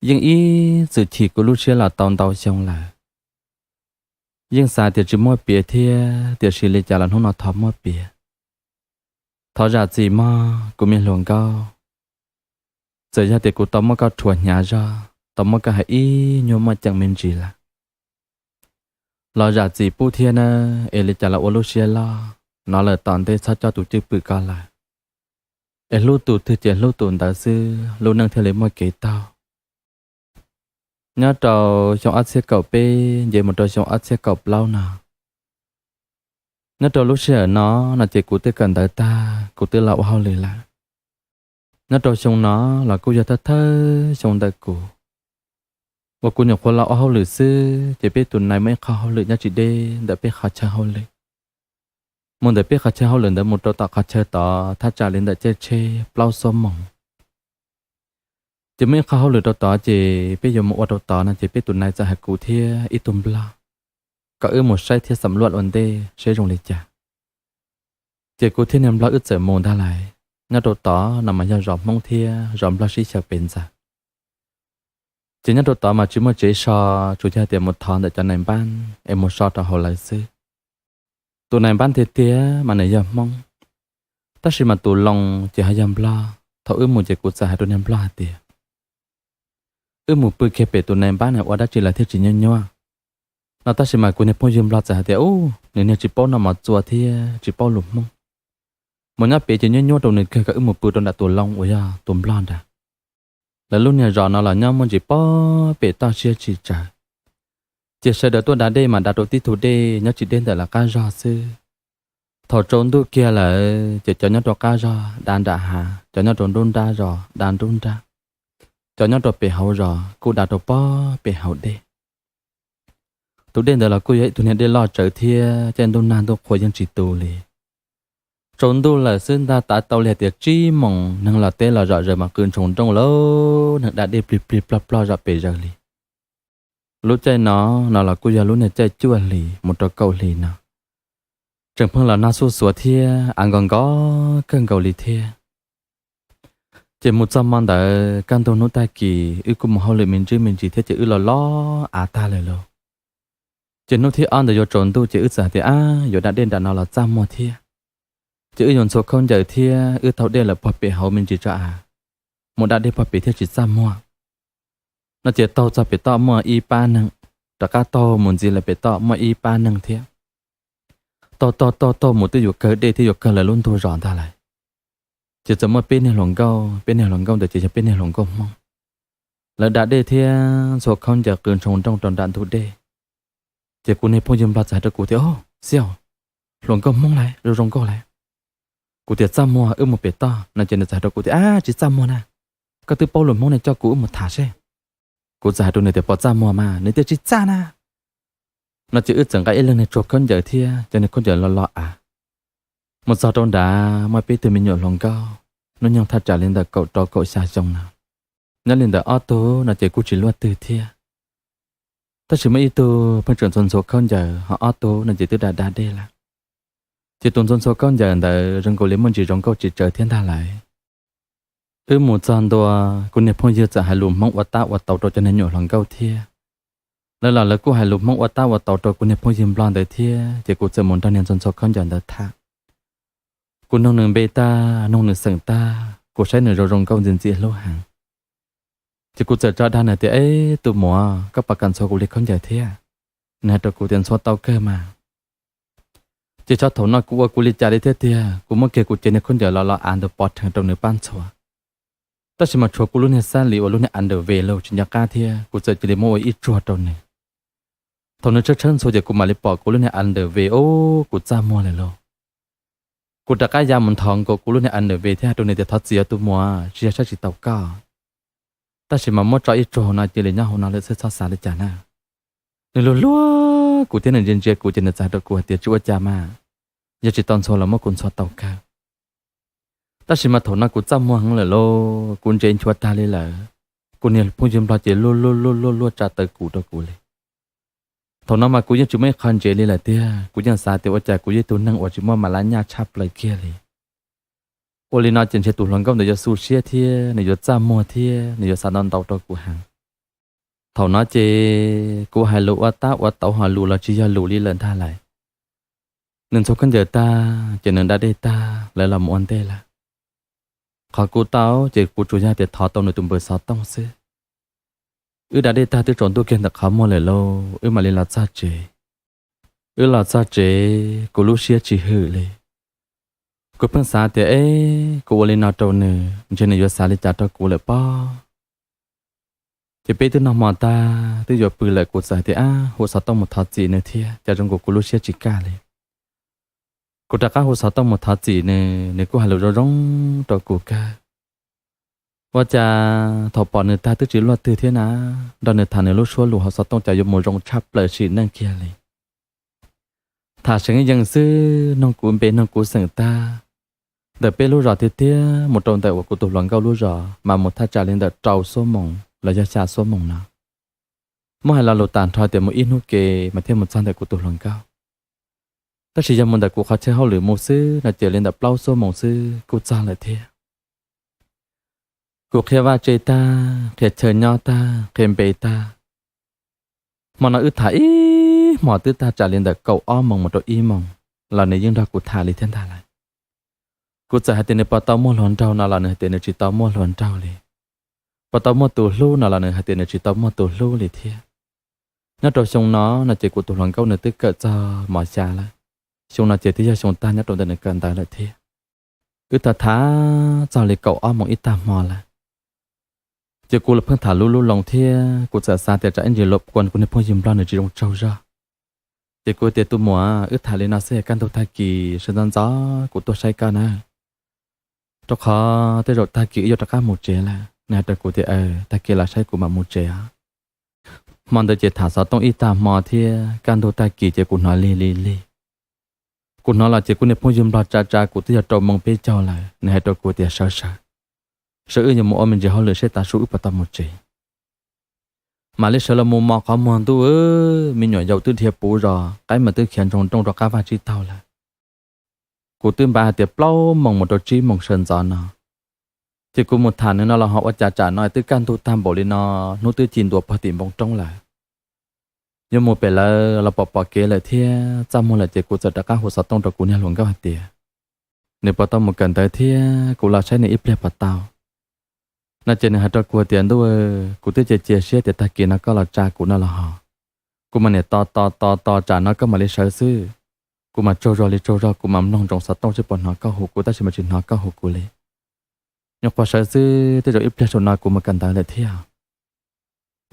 yeej ib txwm chim kuv lub siab los tau ntau xyoo lawm. Yeej xav tias tsis muaj piav thiab, tiam sis li cas los hnub no thov muaj piav. Thov zam txim mog kuv me hluas nkauj. Txawm yog tias kuv tau muab koj rhuav hnyav zog, tau muab koj hais ib nyuag muaj ceem me ntsis lawm, los zam txim pub thiab nawb, es li cas los ua lub siab loj, hnov lawm tom ntej txhob coj tus cwj pwm ko lawm. Es hlub tus twg ces hlub tus ntawd xwb, lub neej thiaj li muaj kev taug. Nyob rau xyoo ob txhiab kaum peb nce mus rau xyoo ob txhiab kaum plaub no, nyob rau lub sij hawm no, no ces kuv twb kawm ntawv tag, kuv twb los ua hauj lwm lawm. Nyob rau xyoo no los kuj yog thawj thawj xyoo ntawm kuv uas kuv nyuam qhuav los ua hauj lwm xwb, ces peb tus nais muaj ib qho hauj lwm nyob tsis deb ntawm peb qhov chaw hauj lwm. Mus ntawm peb qhov chaw hauj lwm ntawd mus rau tom qhov chaw tod thaj tsam li ntawm caij tsheb plaub xuab moos. Ces muaj ib qho hauj lwm rau tod ces peb yuav mus ua rau tod no ces peb tus nais txawm hais kuv thiab ib tug nplog kom wb mus saib thiab xam luaj ua ntej seb zoo li cas. Ces kuv thiab niag nplog wb txawm mus ntag lauj. Nyob rau tod no mas yog zos Hmoob thiab zos nplog sib xyaw pes ntxaws. Ces nyob rau tod mas tsis muaj tsev so, tsuas yog tias mus thov ntawm cov nais npab es mus so rau hauv lawv xwb. Tus nais npab tiag tiag mas nws yog Hmoob, tab sis mas tus loo ces ho yog nplog. Thaum wb mus ces kuv txawm hais rau niag nplog hais tias wb mus pw kiag pem tus nais npab no ua dab tsi lawv thiaj tsis nyuaj nyuaj no, tab sis mas kuv niag phooj ywg nplog txawm hais tias ub, nws niag tsis paub noj mov txua thiab tsis paub lus Hmoob. Mus nyob pem ces nyuaj nyuaj rau nws kawg, kom wb mus pw rau nram tus loo uas yog tus nplog nrad. Lawv lub niag zos no los nyob muaj ntsis pob pem toj siab tsis tsawg, ces sawv daws tuaj da dej mas da rau tib tug dej nyob tsis deb ntawm lawv qab zog xwb. Thaum tsaus ntuj kiag lawm ces cov nyob rau qab zog da nram hav, cov nyob rau nruab nrab zos da nruab nrab, cov nyob rau pem hauv zos kuj da rau pob pem hauv dej. Tus dej ntawd los kuj yog ib tug niag dej loj tsawv thiab, caij ntuj nag ntuj qhua yeej tsis tu li. Tsaus ntuj lawm xwb ntag, tav tau li hais tias tsib moos, neeg los teb los zom zaws mas qw ntshoo nrooj lawm, neeg da dej plig plig plog plog zom pes zaws li. Lub caij no, no los kuj yog lub niag caij cuaj hlis mus rau kaum hlis no, tseem pheej los nag xuj xuav thiab av nkos nkos kawg nkaus li thiab. Ces mus txog hmo ntawd kaj ntug hnub tag kis wb kuj mus hauj lwm me ntsis me ntsis thiab ces wb los los av tag lawm lauj. Ces hnub thib ob ntawd yuav tsaus ntuj ces wb txawm hais tias ab, yuav da dej nram no los txaj muag thiab, ces wb yuav ntxhua khaub ncaws thiab wb taug dej lawm puag pem hauv me ntsis tso av, mus da dej puag pem thiaj tsis txaj muag. No ces taug txog pem toj muaj ib pab neeg, rov qab taug mus ntxiv lawm pem toj muaj ib pab neeg thiab. Taug taug taug taug mus twb yuav kawg dej thiab yuav kawg lawv lub ntug zos ntag lawm. Ces txawm muaj peb niag hluas nkauj, peb niag hluas nkauj ntawd ces yog peb niag hluas nkauj Hmoob. Lawv da dej thiab ntxhua khaub ncaws qw ntshoo nrooj rau nram ntug dej. Ces kuv niag phooj ywg nplog txawm hais rau kuv tias, Au, Xiab, hluas nkauj Hmoob lauj, zoo zoo nkauj lauj. Kuv tias, Txaj muag, wb mus pem toj. No ces nws txawm hais rau kuv tias, Ab, tsis txaj muag na, koj twb paub lus Hmoob ne, coj kuv wb mus tham seb. Kuv txawm hais rau nws tias, Puas txaj muag mas? Nws tias, Tsis txaj na. No ces wb txawm nqa ib leeg niag tsuag khaub ncaws thiab cov niag khaub ncaws los los av. Mus txog rau nrad muaj peb tug me nyuam hluas nkauj, hnub nyoog thaj tsam li ntawm kaum rau kaum xya xyoo no. Nyob li ntawm ob tug no ces kuj tsis luaj twg thiab, tab sis muaj ib tug pheej tseem ntxhua ntxhua khaub ncaws, ho ob tug no ces twb da da dej lawm. Ces tus ntxhua ntxhua khaub ncaws ntawd zoo nkaus li muaj ntsis zoo nkauj tsis tsawg thiab ntag lauj. Wb mus txog ntua, kuv niag phooj ywg txawm hais lus Hmoob ua tab ua tau rau cov niag nyuam hluas nkauj thiab. Lawv los lawv kuj hais lus Hmoob ua tab ua tau rau kuv niag phooj ywg nplog ntawd thiab, ces kuv txawm mus nrog niag ntxhua ntxhua khaub ncaws ntawd tham. Kuv noog nws npe tag, noog nws xeem tag, kuv saib nws zoo zoo nkauj ntxim ntxim hlub heev. Ces kuv txawm tso dag nws tias, Eb tus muam, koj puas kam ntxhua kuv li khaub ncaws thiab? Nws hais rau kuv tias, Ntxhua tau kawg mas. Ces txog thaum no kuv ua kuv li cas li thiab tiag, kuv muab kiag kuv cev niag khaub ncaws los los av ntawd pov rhees rau nws pab ntxhua. Tab sis mas tshuav kuv lub niag xab lis uas lub niag underwear los tsis nco qab thiab, kuv txawm cia li muab ua ib tsuag rau nws. Thaum nws tshawb tshawb ntxhua ces kuv mam li pom kuv lub niag underwear, ub, kuv txaj muag lawm lauj. Kuv rov qab ya mus nthos nkaus kuv lub niag underwear thiab hais rau nws tias, Thov txim os tus muam, tsis yog saib tsis taus koj, tab sis mas muab tso ib tsuag hauv no cia li nyob hauv no lawm xwb, txhob xav li cas na. Nws luag luag kuv thiab nws ntsia ntsia kuv ces nws txawm hais rau kuv hais tias, Tsis ua cas mas, yog tsis tau ntxhua los muab kuv ntxhua tau kawg. Tab sis mas thaum no kuv txaj muag heev lawm lauj, kuv ntsev nchuav tag li lawm. Kuv niag phooj ywg nplog ces luag luag luag luag luag tsa taw kuv rau kuv li. Thaum no mas kuv yeej tsis muaj ib qho ntsev li lawm tiag, kuv yeej xav tias ua cas kuv yog ib tug neeg uas tsis muaj mas lab nyaj tshaj plaws kiag li. Ua li no ces ntshe tus hluas nkauj ntawd yuav xu siab thiab nws yuav txaj muag thiab nws yuav xav ntau ntau rau kuv heev. Thaum no ces kuv hais lus ua tab ua tauv hos lus los tsis yog lus li lawm ntag lais. Nws ntxhua khaub ncaws tag ces nws da dej tag lawv los mus ua ntej lawm. Qhov kuv tau ces kuv tsuas yog tias thov tau nws tus npawb xov tooj xwb. Wb da dej tag twb tsaus ntuj kiag ntawm qhov muag lawm lauj, wb mam li los txog tsev. Wb los txog tsev kuv lub siab tsis hwm li. Kuv pheej xav tias eb, kuv ua li no rau nws ntshe nws yuav xav li cas rau kuv lawm pob. Ces peb twb noj hmo tag twb yuav pw lawm, kuv txawm hais tias ab, hu xov tooj mus thov txim nws thiab, cas zoo nkaus kuv lub siab tsis kaj li. Kuv rov qab hu xov tooj mus thov txim nws, nws kuj hais lus zoo zoo rau kuv kawg. Ua cas thaum pom nws tag twb tsis luaj twg thiab na, nrog nws tham nws lub suab lus hauv xov tooj cas yuav mus zoo tshaj plaws sim neej kiag li. Tham seev yees xwb, noog kuv npe noog kuv xeem tag. Ntawm peb lub zos tiag tiag mus rau ntawm uas kuv tus hluas nkauj lub zos mas mus thaj tsam li ntawm rau xuab moos los yog xya xuab moos no. Muab hais lo lus tag nrho tias mus ib hnub ke mas thiaj mus txog ntawm kuv tus hluas nkauj. Tab sis yog mus ntawm kuv qhov chaw hauj lwm mus xwb no ces li ntawm plaub xuab moos xwb kuj txog lawm thiab. Kuv qhia vaj tse tag, qhia chaw nyob tag, qhia npe tag. Hmo no wb tham ib hmos twb thaj tsam li ntawm kaum ob moos mus rau ib moos los nws yeej nrog kuv tham li thiab ntag lawm. Kuv txawm hais tias nws puas tau muaj hluas nraug no los nws hais tias nws tsis tau muaj hluas nraug li. Puas tau muaj tus hlub no los nws hais tias nws tsis tau muaj tus hlub li thiab. Nyob rau xyoo no no ces kuv tus hluas nkauj nws twb kawm txog mos xya lawm. Xyoo no ces twb yog xyoo tag nyob rau ntawm nws kawm ntawv lawm thiab. Wb tham tham txog li kaum ob moos ib tag hmo lawm. Ces kuv los pheej tham lub lub loo thiab kuv txawm xav tias tsam ib ntsis los kuas kuv niag phooj ywg nplog nws tsis zoo tsaug zog. Ces kuv tias tus muam, wb tham li no xwb kaj ntug tag kis sawv ntxov ntxov kuv tuaj saib koj na. Rau qhov tej zaum tag kis wb yuav rov qab mus tsev lawm. Nws hais rau kuv tias aws, tag kis los saib kuv mam mus tsev os. Hmo ntawd ces tham xov tooj ib tag hmo thiab kaj ntug tag kis ces kuv hnov lig lig lig. Kuv hnov los ces kuv niag phooj ywg nplog tsa tsa kuv twb yog rau moos peb caug lawm, nws hais rau kuv tias sawv sawv, sawv wb yuav mus ua me ntsis hauj lwm seb tav su wb puas tau mus tsev. Mam li sawv los mus mos qhov muag ntuj, me nyuam yaus twb dhia puv zos, qaib mas twb khiav ntsoog nrooj rau qab vaj tsib taug lawm. Kuv twb npaj hais tias plaub moos mus rau tsib moos sawv ntxov no, ces kuv mus tham nws no los ho ua cas tsam no twb kaj ntug tag npaum li no, hnub twb ci ntua pog tim npoo roob lawm. Yuav mus pem lawv los pom pom kev lawm thiab txaj muag lawm ces kuv txawm rov qab hu xov tooj rau kuv niag hluas nkauj hais tias nws puas tau mus kawm ntawv thiab kuv los saib nws ib pliag puas tau. No ces nws hais rau kuv tias ntuj, kuv twb cia cia siab tias tag kis no koj los tsa kuv no los ho, kuv mam niam tos tos tos tos tsam no koj mam li sawv xwb. Kuv mas tsaug zog li tsaug zog, kuv mas mloog ntsoov xov tooj seb puas hnov koj hu kuv tab sis mas tsis hnov koj hu kuv li. Nyuam qhuav sawv xwb tej zaum ib pliag saum no kuv mus kawm ntawv lawm thiab.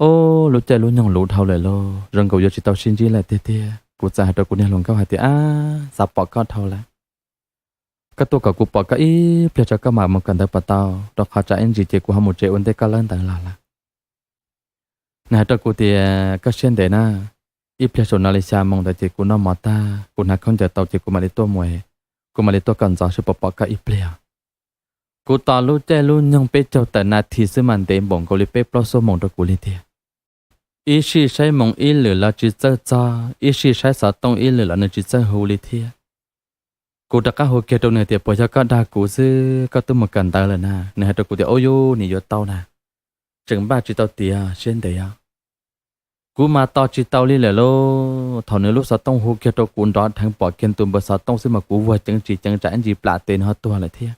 Ob, lub caij lub nyoog luv dhau lawm lauj, zoo nkaus yuav tsis tau sib ntsib lawm tiag tiag. Kuv txawm hais rau kuv niag hluas nkauj hais tias ab, xav pom koj dhau lawm. Koj tuaj kom kuv pom koj ib pliag tso koj mam mus kawm ntawv puas tau, rau qhov tsam ib ntsis ces kuv ho mus tsev ua ntej koj lawb ntawv los lawm. Nws hais rau kuv tias koj siab ntev na, ib pliag saum no li xya moos ntawd ces kuv noj mov tag kuv hnav khaub ncaws tau ces kuv mam li tuaj mus, kuv mam li tuaj kom ntxov seb puas pom koj ib pliag. Kuv tos lub caij lub nyoog peb caug tawm nas this xwb mas ntev npaum nkaus li peb plaub xuab moos rau kuv li tiag. Ib sij saib moos ib lwm los tsis txawj txog, ib sij saib xov tooj ib lwm los nws tsis txawj hu li thiab. Kuv rov qab hu kiag rau nws tias puas yog koj dag kuv xwb, koj twb mus kawm ntawv lawm na? Nws hais rau kuv tias ub yub, nim yuav tau na, tseem npaj tsis tau tiav, siab ntev os. Kuv mas tos tsis tau li lawm lauj, thaum nws lub xov tooj hu kiag rau kuv nrov dheev pom kiag tus npawb xov tooj xwb mas kuv vuag ceev tsis ceev tsam ib ntsis plam tes nws ho tuag lawm thiab.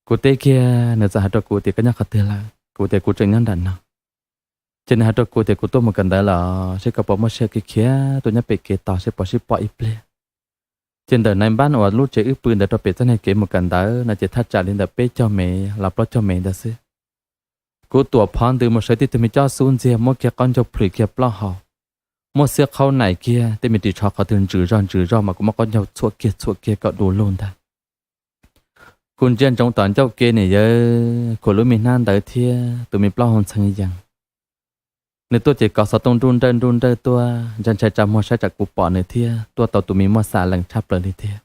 Kuv teb kiag nws txawm hais rau kuv tias koj nyob qhov twg lawm? Kuv tias kuv tseem nyob nram no. Ces nws hais rau kuv tias kuv tuaj mus kawm ntawv los seb koj puas muaj sij hawm khiav khiav tuaj nyob pem kev tos seb puas sib pom ib pliag. Ces ntawm nais npab uas lub tsev wb pw ntawd rau pem txoj niag kev mus kawm ntawv no ces thaj tsam li ntawm peb caug mev los plaub caug mev ntawd xwb. Kuv tuam phov ntws mus sawv tib tug me cob xub ntxiag, muab kiag qaub ncaug plhws kiag plaub hau, muab xiab qhaub naim kiag tej me ris tsho qhov twg ntsws zog ntsws zog mas kuv muab qaub ncaug txhuam kiag txhuam kiag kom du lug ntag. Kuv ntsia ntsoov tom ncauj ke niam yawg khuam lub me hnab ntawv thiab tus me plaub hau ntxhee yees. Nws tuaj ces kov xov tooj nruj nrawj nruj nrawj tuaj, ntshai ntshai tsa muag saib tsam kuv pom nws thiab, tuaj tau tus me muaj xav lees tshaj plaws li thiab.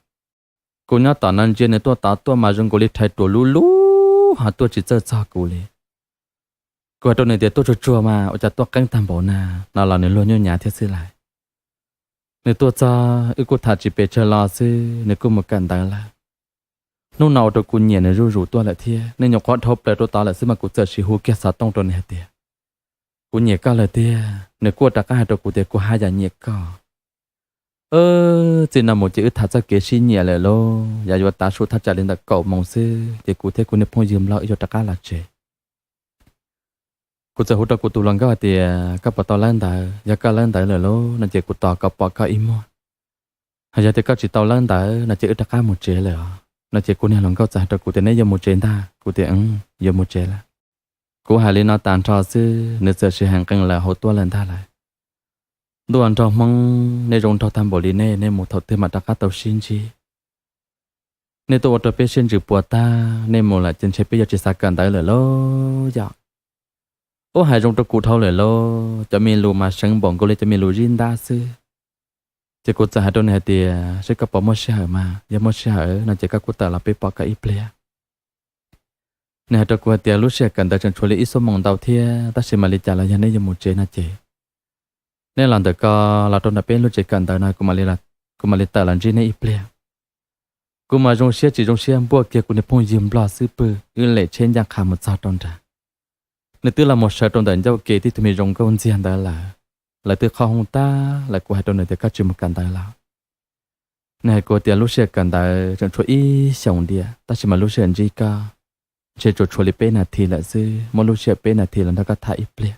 Kuv nyob tom no ntsia nws tuaj tod tuaj mas zoo nkaus li rhais ruam lub lub ho tuaj tsis txawj txog kuv li. Kuv hais rau nws tias tuaj tsuag tsuag mas ua cas tuaj qeeb tag npaum na, no los nws luag nyuaj nyav thiab xwb lais. Nws tuaj txog wb kuj tham tsis pes tsawg lo xwb nws kuj mus kawm ntawv lawm. Hnub no ua rau kuv nyiam nws zuj zus tuaj lawm thiab, nws nyuam qhuav dhau plaws rau tod lawm xwb mas kuv txawm sim hu kiag xov tooj rau nws hais tias Kuv nyiam koj lawm tiag. Nws kuj rov qab hais rau kuv tias kuv haj yam nyiam koj. Txij no mus ces wb tham txoj kev sib nyiam lawm lauj. Yav yuav tav su thaj tsam li ntawm kaum moos xwb ces kuv thiab kuv niag phooj ywg nplog wb yuav rov qab los tsev. Kuv txawm hu rau kuv tus hluas nkauj hais tias koj puas tau lawb ntawv, yog koj lawb ntawv lawm lauj no ces kuv tos kom pom koj ib muag. Hos yog tias koj tsis tau lawb ntawv no ces wb rov qab mus tsev lawm os no ces kuv niag hluas nkauj txawm hais rau kuv tias neb yuav mus tsev ntag. Kuv tias yuav mus tsev lawm. Kuv hais li no tas nrho xwb nws txawm sib hais nqee lawv hauv tuaj lawm ntag lawm. Ntuj nrog Hmoob, nej zoo nraug tag npaum li nej, nej mus thaum twg mam rov qab tau sib ntsib? Nej tuaj ua rau peb siab ntsws puas tag, nej mus lawm ces ntshe peb yuav tsis xav kawm ntawv lawm lauj yom. Ub, hais zoo rau kuv dhau lawm lauj, cov me lus mas seev npaum nkaus li cov me lus zib ntab xwb. Ces kuv txawm hais rau nws hais tias seb koj puas muaj sij hawm mas, yog muaj sij hawm no ces koj kuj tawm los peb pom koj ib pliag. Nws hais rau kuv hais tias lub sij hawm kawm ntawv tseem tshuav li ib xuab moos ntau thiab, tab sis mas li cas los yog neb yuav mus tsev no ces neb los ntawm ko, los rau nram peb lub tsev kawm ntawv no, kuv mam li tawm los ntsib neb ib pliag. Kuv mas zoo siab tsis zoo siab npuaj kiag kuv niag phooj ywg nplog xwb pw, wb lem tsheb ncaj qha mus txog rau nrad. Nws twb los mus sawv rau ntawm ncauj ke tib tug me zoo nkauj ntxiag ntawd lawm. Lawv twb qhov hoob tag lawm, kuv hais rau nws tias koj tsis mus kawm ntawv los? Nws hais kuv tias lub sij hawm kawm ntawv tseem tshuav ib xyoos diam, tab sis mas lub sij hawm ntsib koj ntshe tsuas tshuav li peb nas this lawm xwb, muab lub sij hawm peb nas this los nrog koj tham ib pliag.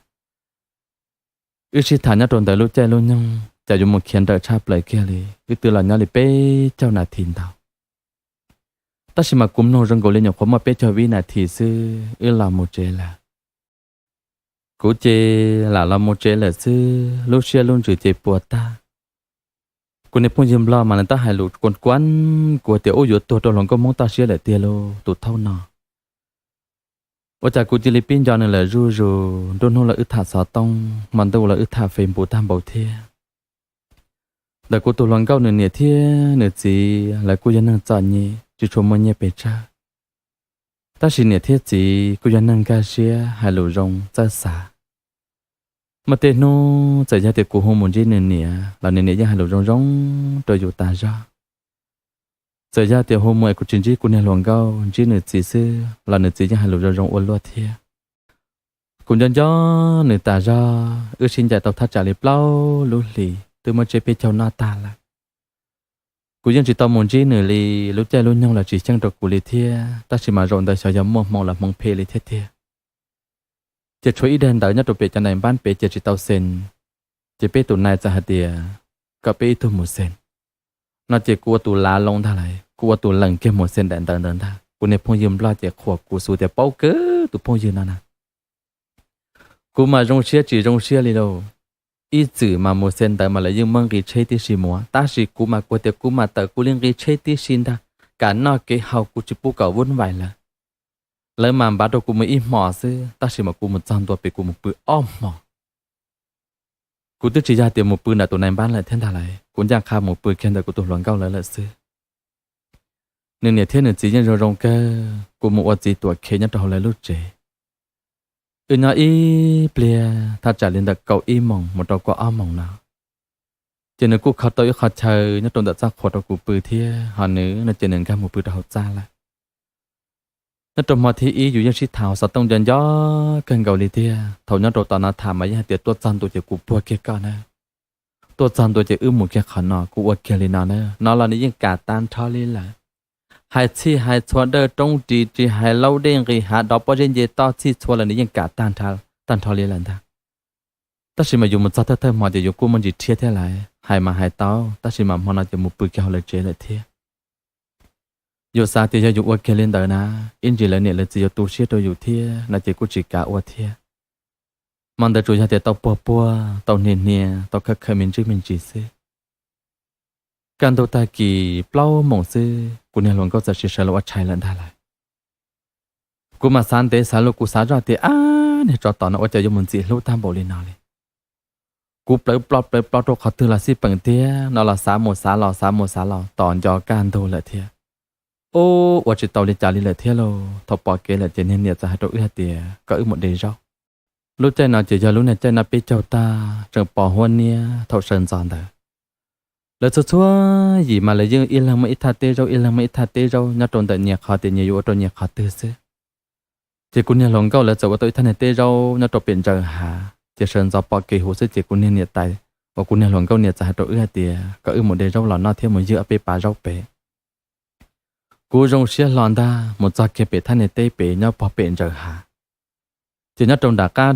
Wb sib tham nyob rau ntawm lub caij lub nyoog cas yuav mus khiav nrawm tshaj plaws kiag li, wb twb los nyob li peb caug nas this ntau. Tab sis mas kuv mloog zoo nkaus li nyuam qhuav muaj peb caug vib nas this xwb wb los mus tsev lawm. Kuv ces lam los mus tsev lawm xwb, lub siab lub ntsws ces puas tag. Kuv niag phooj ywg nplog mas nws tab hais lus kuav kuav kuv tias ub, yuav tuag rau hluas nkauj Hmoob toj siab lawm tiag lauj tus thaub no. Ua cas kuv cia li pib nco nws lawm zuj zus, nruab hnub los wb tham xov tooj, hmo ntuj los wb tham Facebook tag npaum thiab. Ntawm kuv tus hluas nkauj nws niam thiab nws txiv lawv kuj yog neeg txom nyem tsis tshua muaj nyiaj pes tsawg, tab sis niam thiab txiv kuj yog neeg nkag siab hais lus zoo txawj xav. Muaj tej hnub txawm yog tias kuv hu mus ntsib nws niam los nws niam yeej hais lus zoo zoo rau yus tas zog. Txawm yog tias hu mus es kuv tsis ntsib kuv niag hluas nkauj, ntsib nws txiv xwb los nws txiv yeej hais lus zoo zoo ua luaj thiab. Kuv nco nco nws tas zog, wb sib ncaim tau thaj tsam li plaub lub hlis twb muaj tsiab peb caug noj tag lawm. Kuv yeej tsis tau mus ntsib nws li, lub caij lub nyoog los tsis xyeej rau kuv li thiab, tab sis mas zaum ntawd xyov yog muaj hmoo los hmoov phem li thiab tiag. Ces tshuav ib daim ntawv nyob rau pem cov nais npab pem ces tsis tau xees, ces peb tus nais txawm hais tias kom peb ib tug mus xees no ces kuv ua tus lav loo ntag lauj, kuv ua tus lees kiag mus xees daim ntawv ntawd ntag. Kuv niag phooj ywg nplog ces qhuas kuv xus tias paub kawg tus phooj ywg no na. Kuv mas zoo siab tsis zoo siab li lauj. Ib txwm mas mus xees ntawv mas lawv yeej muab nqi tsheb tib si mus, tab sis kuv mas kuv tias kuv mas tawm kuv li nqi tsheb tib si ntag, kam noj kev haus kuv tsis pub kom vuv vais lawm. Lawv mas npav rau kuv mus ib hmos xwb, tab sis mas kuv mus txog ntua pem kuv mus pw ob hmos. Kuv twb tsis yog tias mus pw ntawm tus nais npab lawm thiab ntag lauj, kuv ncaj qha mus pw kiag ntawm kuv tus hluas nkauj lawv lawm xwb. Nws niam thiab nws txiv yeej zoo zoo kawg, kuv mus ua txiv tuam khe nyob rau hauv lawv lub tsev. Wb nyob ib pliag thaj tsam li ntawm kaum ib moos mus rau kaum ob moos no, ces nws kuj kho tau ib qho chaw nyob rau ntawm txaj qhua rau kuv pw thiab, ho nws no ces nws nkag mus pw rau hauv txaj lawm. Nyob rau hmo thib ib yus yeej sib tham hauv xov tooj nco nco kawg nkaus li tiag. Thaum nyob rau tom no tham mas yeej hais tias tuaj txog ntua ces kuv puag kiag koj na, tuaj txog ntua ces wb mus kiag qhov no, kuv ua kiag li no na. No los nws yeej kam tag nrho li lawm. Hais txhij hais txhua dawj roob ris, tsis hais laub dej nqis hav, dov pob zeb nce toj, txhij txhua los nws yeej kam tag nrho li lawm ntag. Tab sis mas yus mus txog thawj thawj hmo ces yus kuj muaj ntsis rhiab thiab lauj, hais mas hais tau, tab sis mas hmo no ces mus pw kiag hauv lawv tsev lawm thiab. Yus xav tias yog yus ua kiag li ntawd na, ib ntsis lawv niam lawv txiv yuav tu siab rau yus thiab no ces kuj tsis kav ua thiab. Hmo ntawd tsuas yog tias tau puag puag, tau hnia hnia, tau khawm khawm me ntsis me ntsis xwb. Kaj ntug tag kis plaub moos xwb, kuv niag hluas nkauj txawm sawv los ua tshais lawm ntag lauj. Kuv mas xav ntev xav luj, kuv xav zoj tias ab, niag tsov tom no ua cas yuav mus ntxim hlub tag npaum li no li. Kuv plawv plo plawv plo rau qhov twg los xij peem tiag, no los xav mus xav los xav mus xav los tos nco kaj ntug lawm thiab. Ub, ua tsis tau li cas li lawm thiab lauj. Thaum pom kev lawm ces niag niam txawm hais rau wb hais tias kom wb mus de zaub. Lub caij no ces yog lub niag caij noj peb caug tag, tseem pos huab niab thaum sawv ntxov ntawd. Lawv txhua txhua yim mas lawv yeej ib leeg muaj ib thaj teb zaub, ib leeg muaj ib thaj teb zaub nyob rau ntawm nyias qhov tias nyias yuav ua rau nyias qhov twg xwb. Ces kuv niag hluas nkauj lawv txawm ua tau ib thaj niag teb zaub nyob rau pem ntsaws hav. ces sawv ntxov pom kev huv xwb ces kuv niag niam tais uas kuv niag hluas nkauj niam txawm hais rau wb hais tias kom wb mus de zaub los noj thiab mus ywg ob peb pas zaub pem. Kuv zoo siab hlo ntag mus txog kiag pem thaj niag teb pem nyob pog pem ntsaws hav. Ces nyob rau nram qab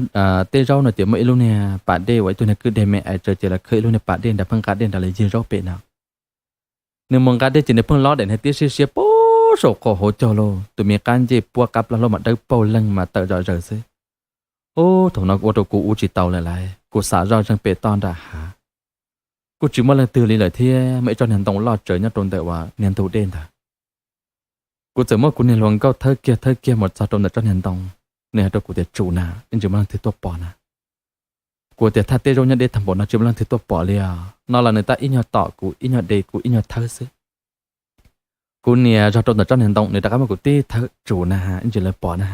teb zaub no ces muaj ib lub niag pas dej uas ib tug niag kwj deg me ais tsawv ces lawv khawb ib lub niag pas dej nrad pheej nqa dej nrad los ywg zaub pem no. Nws mus nqa dej ces nws pheej lob daim niag tiab siab siab puag saum qaum hauv caug lauj, tus me qab ncej puab qab plab hlob mas dawb paug leeg mas tawm zom zaws xwb. Ub, thaum no ua rau kuv ua tsis taus lawm lauj, kuv xam zoj zeeg pem toj nram hav. Kuj tsis muaj leej twg li lawm thiab muaj ib tsob niag ntoo loj tsawv nyob rau ntawm uas niag ntug dej ntawd. Kuv txawm muab kuv niag hluas nkauj thawb kiag thawb kiag mus txog rau ntawm tsob niag ntoo, nws hais rau kuv tias tsum na, ib ntsis muaj leej twg tuaj pom na. Kuv tias thaj teb zaub nyob deb tag npaum no tsis muaj leej twg tuaj pom li os, no los nws tab ib nyuag tom kuv ib nyuag de kuv ib nyuag thawb xwb. Kuv nias zog rau ntawm tsob niag ntoo nws rov qab muab kuv tib thawb tsum na, ib ntsis lawv pom na.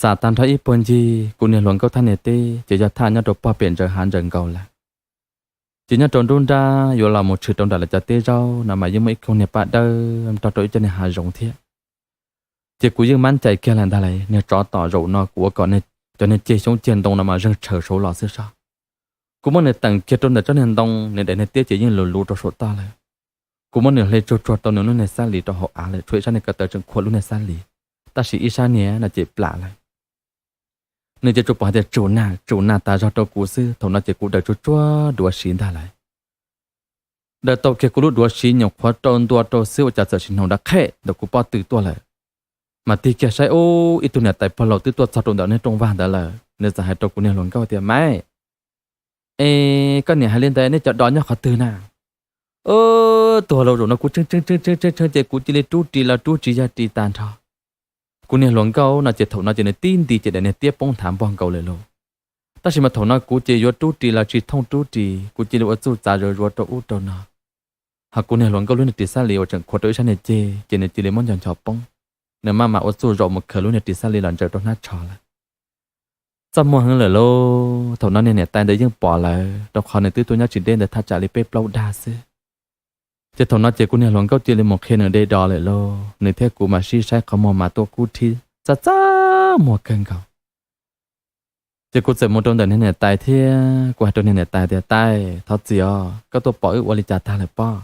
Xam tag nrho ib puag ncig kuv niag hluas nkauj thaj niag teb ces yog thaj nyob rau pog pem ntsaws hav ntsaws nkaus lawm. Ces nyob rau nruab nrab yuav los mus tshwm rau nram lawv cov teb zaub no mas yeej muaj ib koog niag paj dawb nrog rau ib co niag hav zoov thiab. Ces kuv yeej mab cais kiag lawm ntag lauj, niag tsov tom zaum no kuv ua kom cov niag ceg xyoob ceg ntoo no mas zeeg tshaws saud los xwb soj. Kuv muab nws teem kiag rau ntawm tsob niag ntoo, nws daim niag tiab ces yeej lus luv rau saum toj lawm. Kuv muab nws hle tsuag tsuag tau nws lub niag xab lis rau hauv av lawm, tshuav ib sab niag ko taw tseem khuam lub niag xab lis, tab sis ib sab niag no ces plam lawm. Nws ces tsuas pom hais tias tsum nag tsum nag tas zog rau kuv xwb, thaum no ces kuv daws tsuag tsuag duav siv ntag lauj. Daws tau kiag kuv lub duav siv nyuam qhuav rau ntua rau xwb ua cas txawm sim hnoos nrov qhem ntawm kuv pob tw tuaj lawm. Mas tig kiag saib ub, ib tug niam tais pog laus twb tuaj txog rau ntawm niag rooj vag ntawd lawm, nws txawm hais rau kuv niag hluas nkauj tias, Maiv, es koj niam hais li ntawd nej cov do nyob qhov twg na? Tuag lauj, zaum no kuv tshee tshee tshee tshee ces kuv cia li rub ris los rub tsis yog ris tag nrho. Kuv niag hluas nkauj no ces thaum no ces nws tib nti ces daim niag tiab poob nthav npog nkaus lawm lauj. Tab sis mas thaum no kuv ces yuav rub ris los tsis thooj rub ris, kuv cia li ua txuj txav zuav zuav rau ub rau no. Ho kuv niag hluas nkauj lub niag ris xab lis uas tseem khuam rau ib sab niag ceg ces nws cia li muab ncho ncho poob, nws maj mam ua txuj zaum mus khaws lub niag ris xab lis los ntsaws rau hnab tsho lawm. Txaj muag heev lawm lauj, thaum no niag niam tais ntawd yeej pom lawm, rau qhov nws twb tuaj nyob tsis deb ntawd thaj tsam li peb plaub dag xwb. Ces thaum no ces kuv niag hluas nkauj cia li mus qhia nws de do lawm lauj, nws thiab kuv mas sib saib qhov muag mas tuaj kub thib txaj txaj muag kawg nkaus. Ces kuv txawm mus rau ntawm niag niam tais thiab kuv hais rau niag niam tais tias, Tais, thov txim os, koj tuaj pom wb ua li cas tag lawm pob?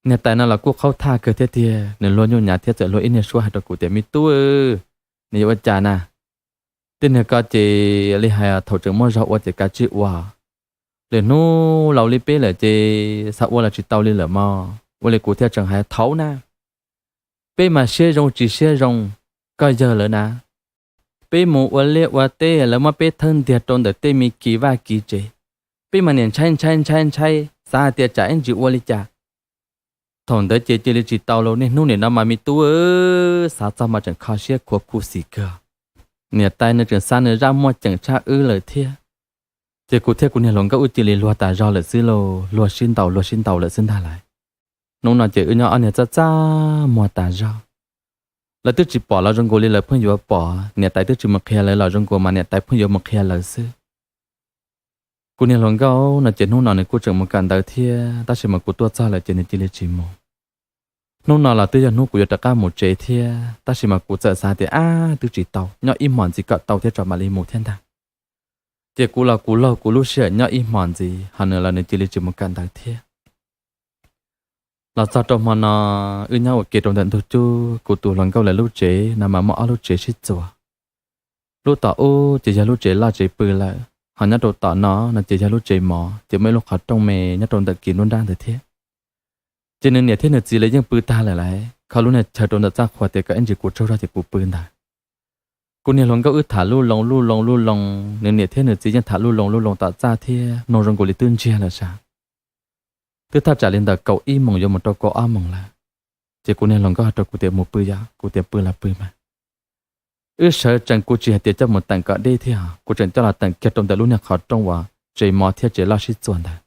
Niag tais no los kuj qhaub thaj kawg thiab tiag, nws luag nyuj nyav thiab txawm luag ib niag suab hais rau kuv tias, Me tub, nws yuav ua cas na? Tej niag ko ces li hais thaum tseem muaj zog ua ces kav tsij ua. Lwm hnub laus li peb lawm ces xav ua los tsis tau li lawm mog. Ua li kuv thiaj tseem hais thaud na, peb mas siab zoo tsis siab zoo, koj yawg lawv na, peb mus ua liaj ua teb lawv muab peb thawb ntiag rau ntawm tej me kis vaj kis tsev, peb mas niam ntshai ntshai ntshai ntshai xav hais tias tsam ib ntsis ua li cas. Thaum ntawd ces cia li tsis tau lauj, niaj hnub nim no mas me tub xav txog mas tseem kho siab khuav khuv xim kawg. Niam tais nws tseem xa nws zaj muaj ceem tshaj wb lawm thiab. Ces kuv thiab kuv niag hluas nkauj wb cia li luag tas zog lawm xwb lauj, luag sib ntaus luag sib ntaus lawm xwb ntag lauj. Hnub no ces wb nyob ob niag txaj txaj muag tas zog. Lawv twb tsis pom los zoo nkaus li lawv pheej yuav pom, niam tais twb tsis mus qhia lawv los zoo nkaus mas niam tais pheej yuav mus qhia lawv xwb. Kuv niag hluas nkauj no ces hnub no nws kuj tseem mus kawm ntawv thiab, tab sis mas kuv tuaj txog lawm ces nws cia li tsis mus. Hnub no los twb yog hnub kuv yuav rov qab mus tsev thiab, tab sis mas kuv txawm xav tias, Ab, twb tsis tau, nyob ib hmos ntxiv kom tau thiab tso mam li mus thiab ntag. Ces kuv los kuv laug kuv lub sij hawm nyob ib hmos ntxiv, ho nws los nws cia li tsis mus kawm ntawv thiab. Los txog rau hmo no, wb nyob ua ke rau ntawm ntug cub, kuv tus hluas nkauj lawv lub tsev no mas muaj ob lub tsev sib txuas. Lub tom ub ces yog lub tsev loj tsev pw lawm, ho nyob rau tom no no ces yog lub tsev mov, ces muaj ib lub qhov rooj me nyob rau ntawm kis nruab nrab ntawd thiab. Ces nws niam thiab nws txiv lawv yeej pw tag lawm lauj, kho lub niag chaw rau ntawm txaj qhua tias kom ib ntsis kuv tsaug zog ces kuv pw ntawd. Kuv niag hluas nkauj wb tham luj loo luj loo luj loo, nws niam thiab nws txiv yeej tham luj loo luj loo tom txaj thiab, mloog zoo nkaus li twb ntsiag lawm sav. Twb thaj tsam li ntawm kaum ib moos yuav mus rau kaum ob moos lawm. Ces kuv niag hluas nkauj hais rau kuv tias, Mus pw yom? Kuv tias, Pw los pw mas. Wb sawv tsees, kuv tsis hais tias coj mus teem kom deb thiab, kuv tseem coj los teem kiag rau ntawm lub niag qhov rooj uas tsev mov thiab tsev loj sib txuas ntawd.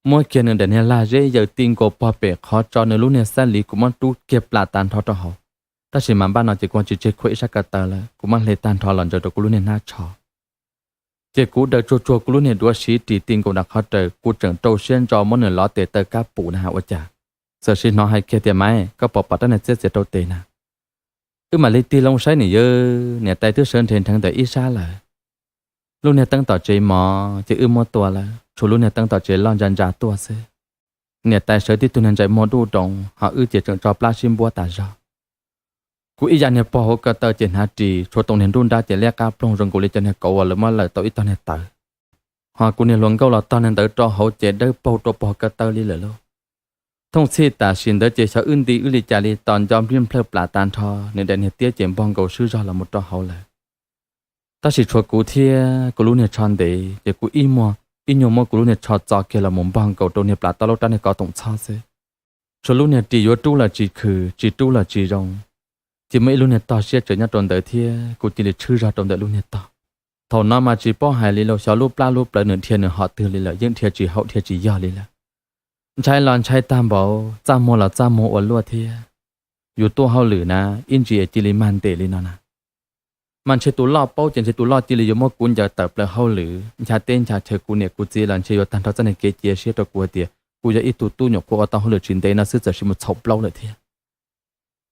Muab kiag nws daim niag lag zeb yaws ti nkaus pog pem qhov tso nws lub niag xab lis, kuv muab rub kiag plam tas nrho rau hauv. Tab sis mas npaj no ces kuv tsis tseg khuam ib sab ko taw lawm, kuv muab hle tag nrho los ntsaws rau kuv lub niag hnab tsho. Ces kuv daws tsuag tsuag kuv lub niag duav siv ris ti nkaus nram qhov raws, kuv tseem rau siab ntso muab nws lov tes taw kab pum na has ua cas, txawm sim hnov hais kiag tias, Maiv, koj puas pom rab niag txiab txiav rau tes na? Wb mam li tig loo saib nim yawg niam tais twb sawv nrhe nrheev ntawm ib sab lawm. Lub niag teeb tom tsev mov ces wb muab tua lawm, tshuav lub niag teeb tom tsev loj ntsa ntsa tuaj xwb. Niam tais sawv tib tug niag ntsais muag duj doos, ho wb ces tseem tso plab sib npuab tas zog. Kuv ib yam niag pog hauv ko taw ces hnav ris, tshuav toom niag nruj nrab ces liab qab ploog zoo nkaus li cov niag kauv uas lawv muab lawm tau ib tog niag tawv. Ho kuv niag hluas nkauj los tog niag ntawd rau hauv ces dawb paug rau pog ko taw li lawm lauj. Thooj txhij tam sim ntawd ces xyov wb nti wb li cas li tos nco nplij nplhawj plam tas nrho, nws daim niag tiab ces npog nkaus swb zog los mus rau hauv lawm. Tab sis tshuav kuv thiab kuv lub niag tsho ntev ces kuv ib muag ib nyuag muab kuv lub niag tsho txo kiag los mus npog nkaus rau niag plam toj lub rab niag kov toom txhob xwb. Tshuav lub niag ris yuav rub los tsis khwm, tsis rub los tsis zoo, ces muaj ib lub niag tog siab tsawv nyob rau ntawd thiab kuv cia li tshwb zog rau ntawm lub niag tog. Thaum no mas tsis paub hais li los xyov lub plab lub plawv nws dhia nws hom twg li lawm, yeej dhia tsis haum dhia tsis yog li lawm. Ntshai los ntshai tag npaum, txaj muag los txaj muag ua luaj thiab. Yus tuaj hauj lwm na, ib ntsis es cia li mag ntes li no na. Mas ntshe tus loj paub ces ntshe tus loj cia li yuav muab kuv ncaws tawm plaws hauj lwm, ncha teb ncha chaw, kuv niam kuv txiv los ntshe yuav tag nrho txoj niag kev cia siab rau kuv hais tias kuv yog ib tug tub nyuam qhuav ua tau hauj lwm tsis ntev no xwb txawm sis mus txhaum plaub lawm thiab.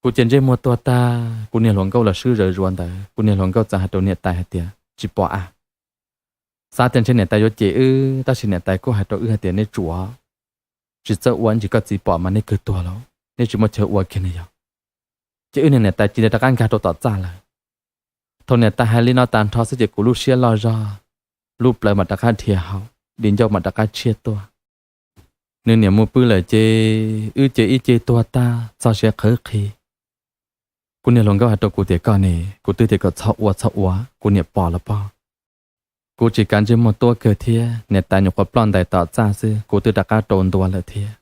Kuv ces ntsej muag tuag tag, kuv niag hluas nkauj los swb zawv zuav ntawd, kuv niag hluas nkauj txawm hais rau niam tais hais tias tsis pom a. Xav tias ntshe niam tais yuav cem wb, tab sis niam tais kuj hais rau wb hais tias nej tsuav, tsis txawj ua ntsis, koj txiv pom mas nej kawg tuag lauj, nej tsis muaj chaw ua kiag ne yog. Ces wb niag niam tais cia li rov qab nkag rau tom txaj lawm. Thaum niam tais hais li no tas nrho xwb ces kuv lub siab loj zog, lub plawv mam rov qab dhia haum, di ncauj mam rov qab tshiab tuaj. Nws niam mus pw lawm ces wb ces ib ce tuag tag txog siav qhawv qhi. Kuv niag hluas nkauj hais rau kuv tias koj ne, kuv twb tias kom txhob ua txhob ua, kuv niam pom los pob. Kuv tsis kav ntsej muag tuab kawg thiab, niam tais nyuam qhuav ploj ntais tom txaj xwb kuv twb rov qab rau ntua lawm thiab.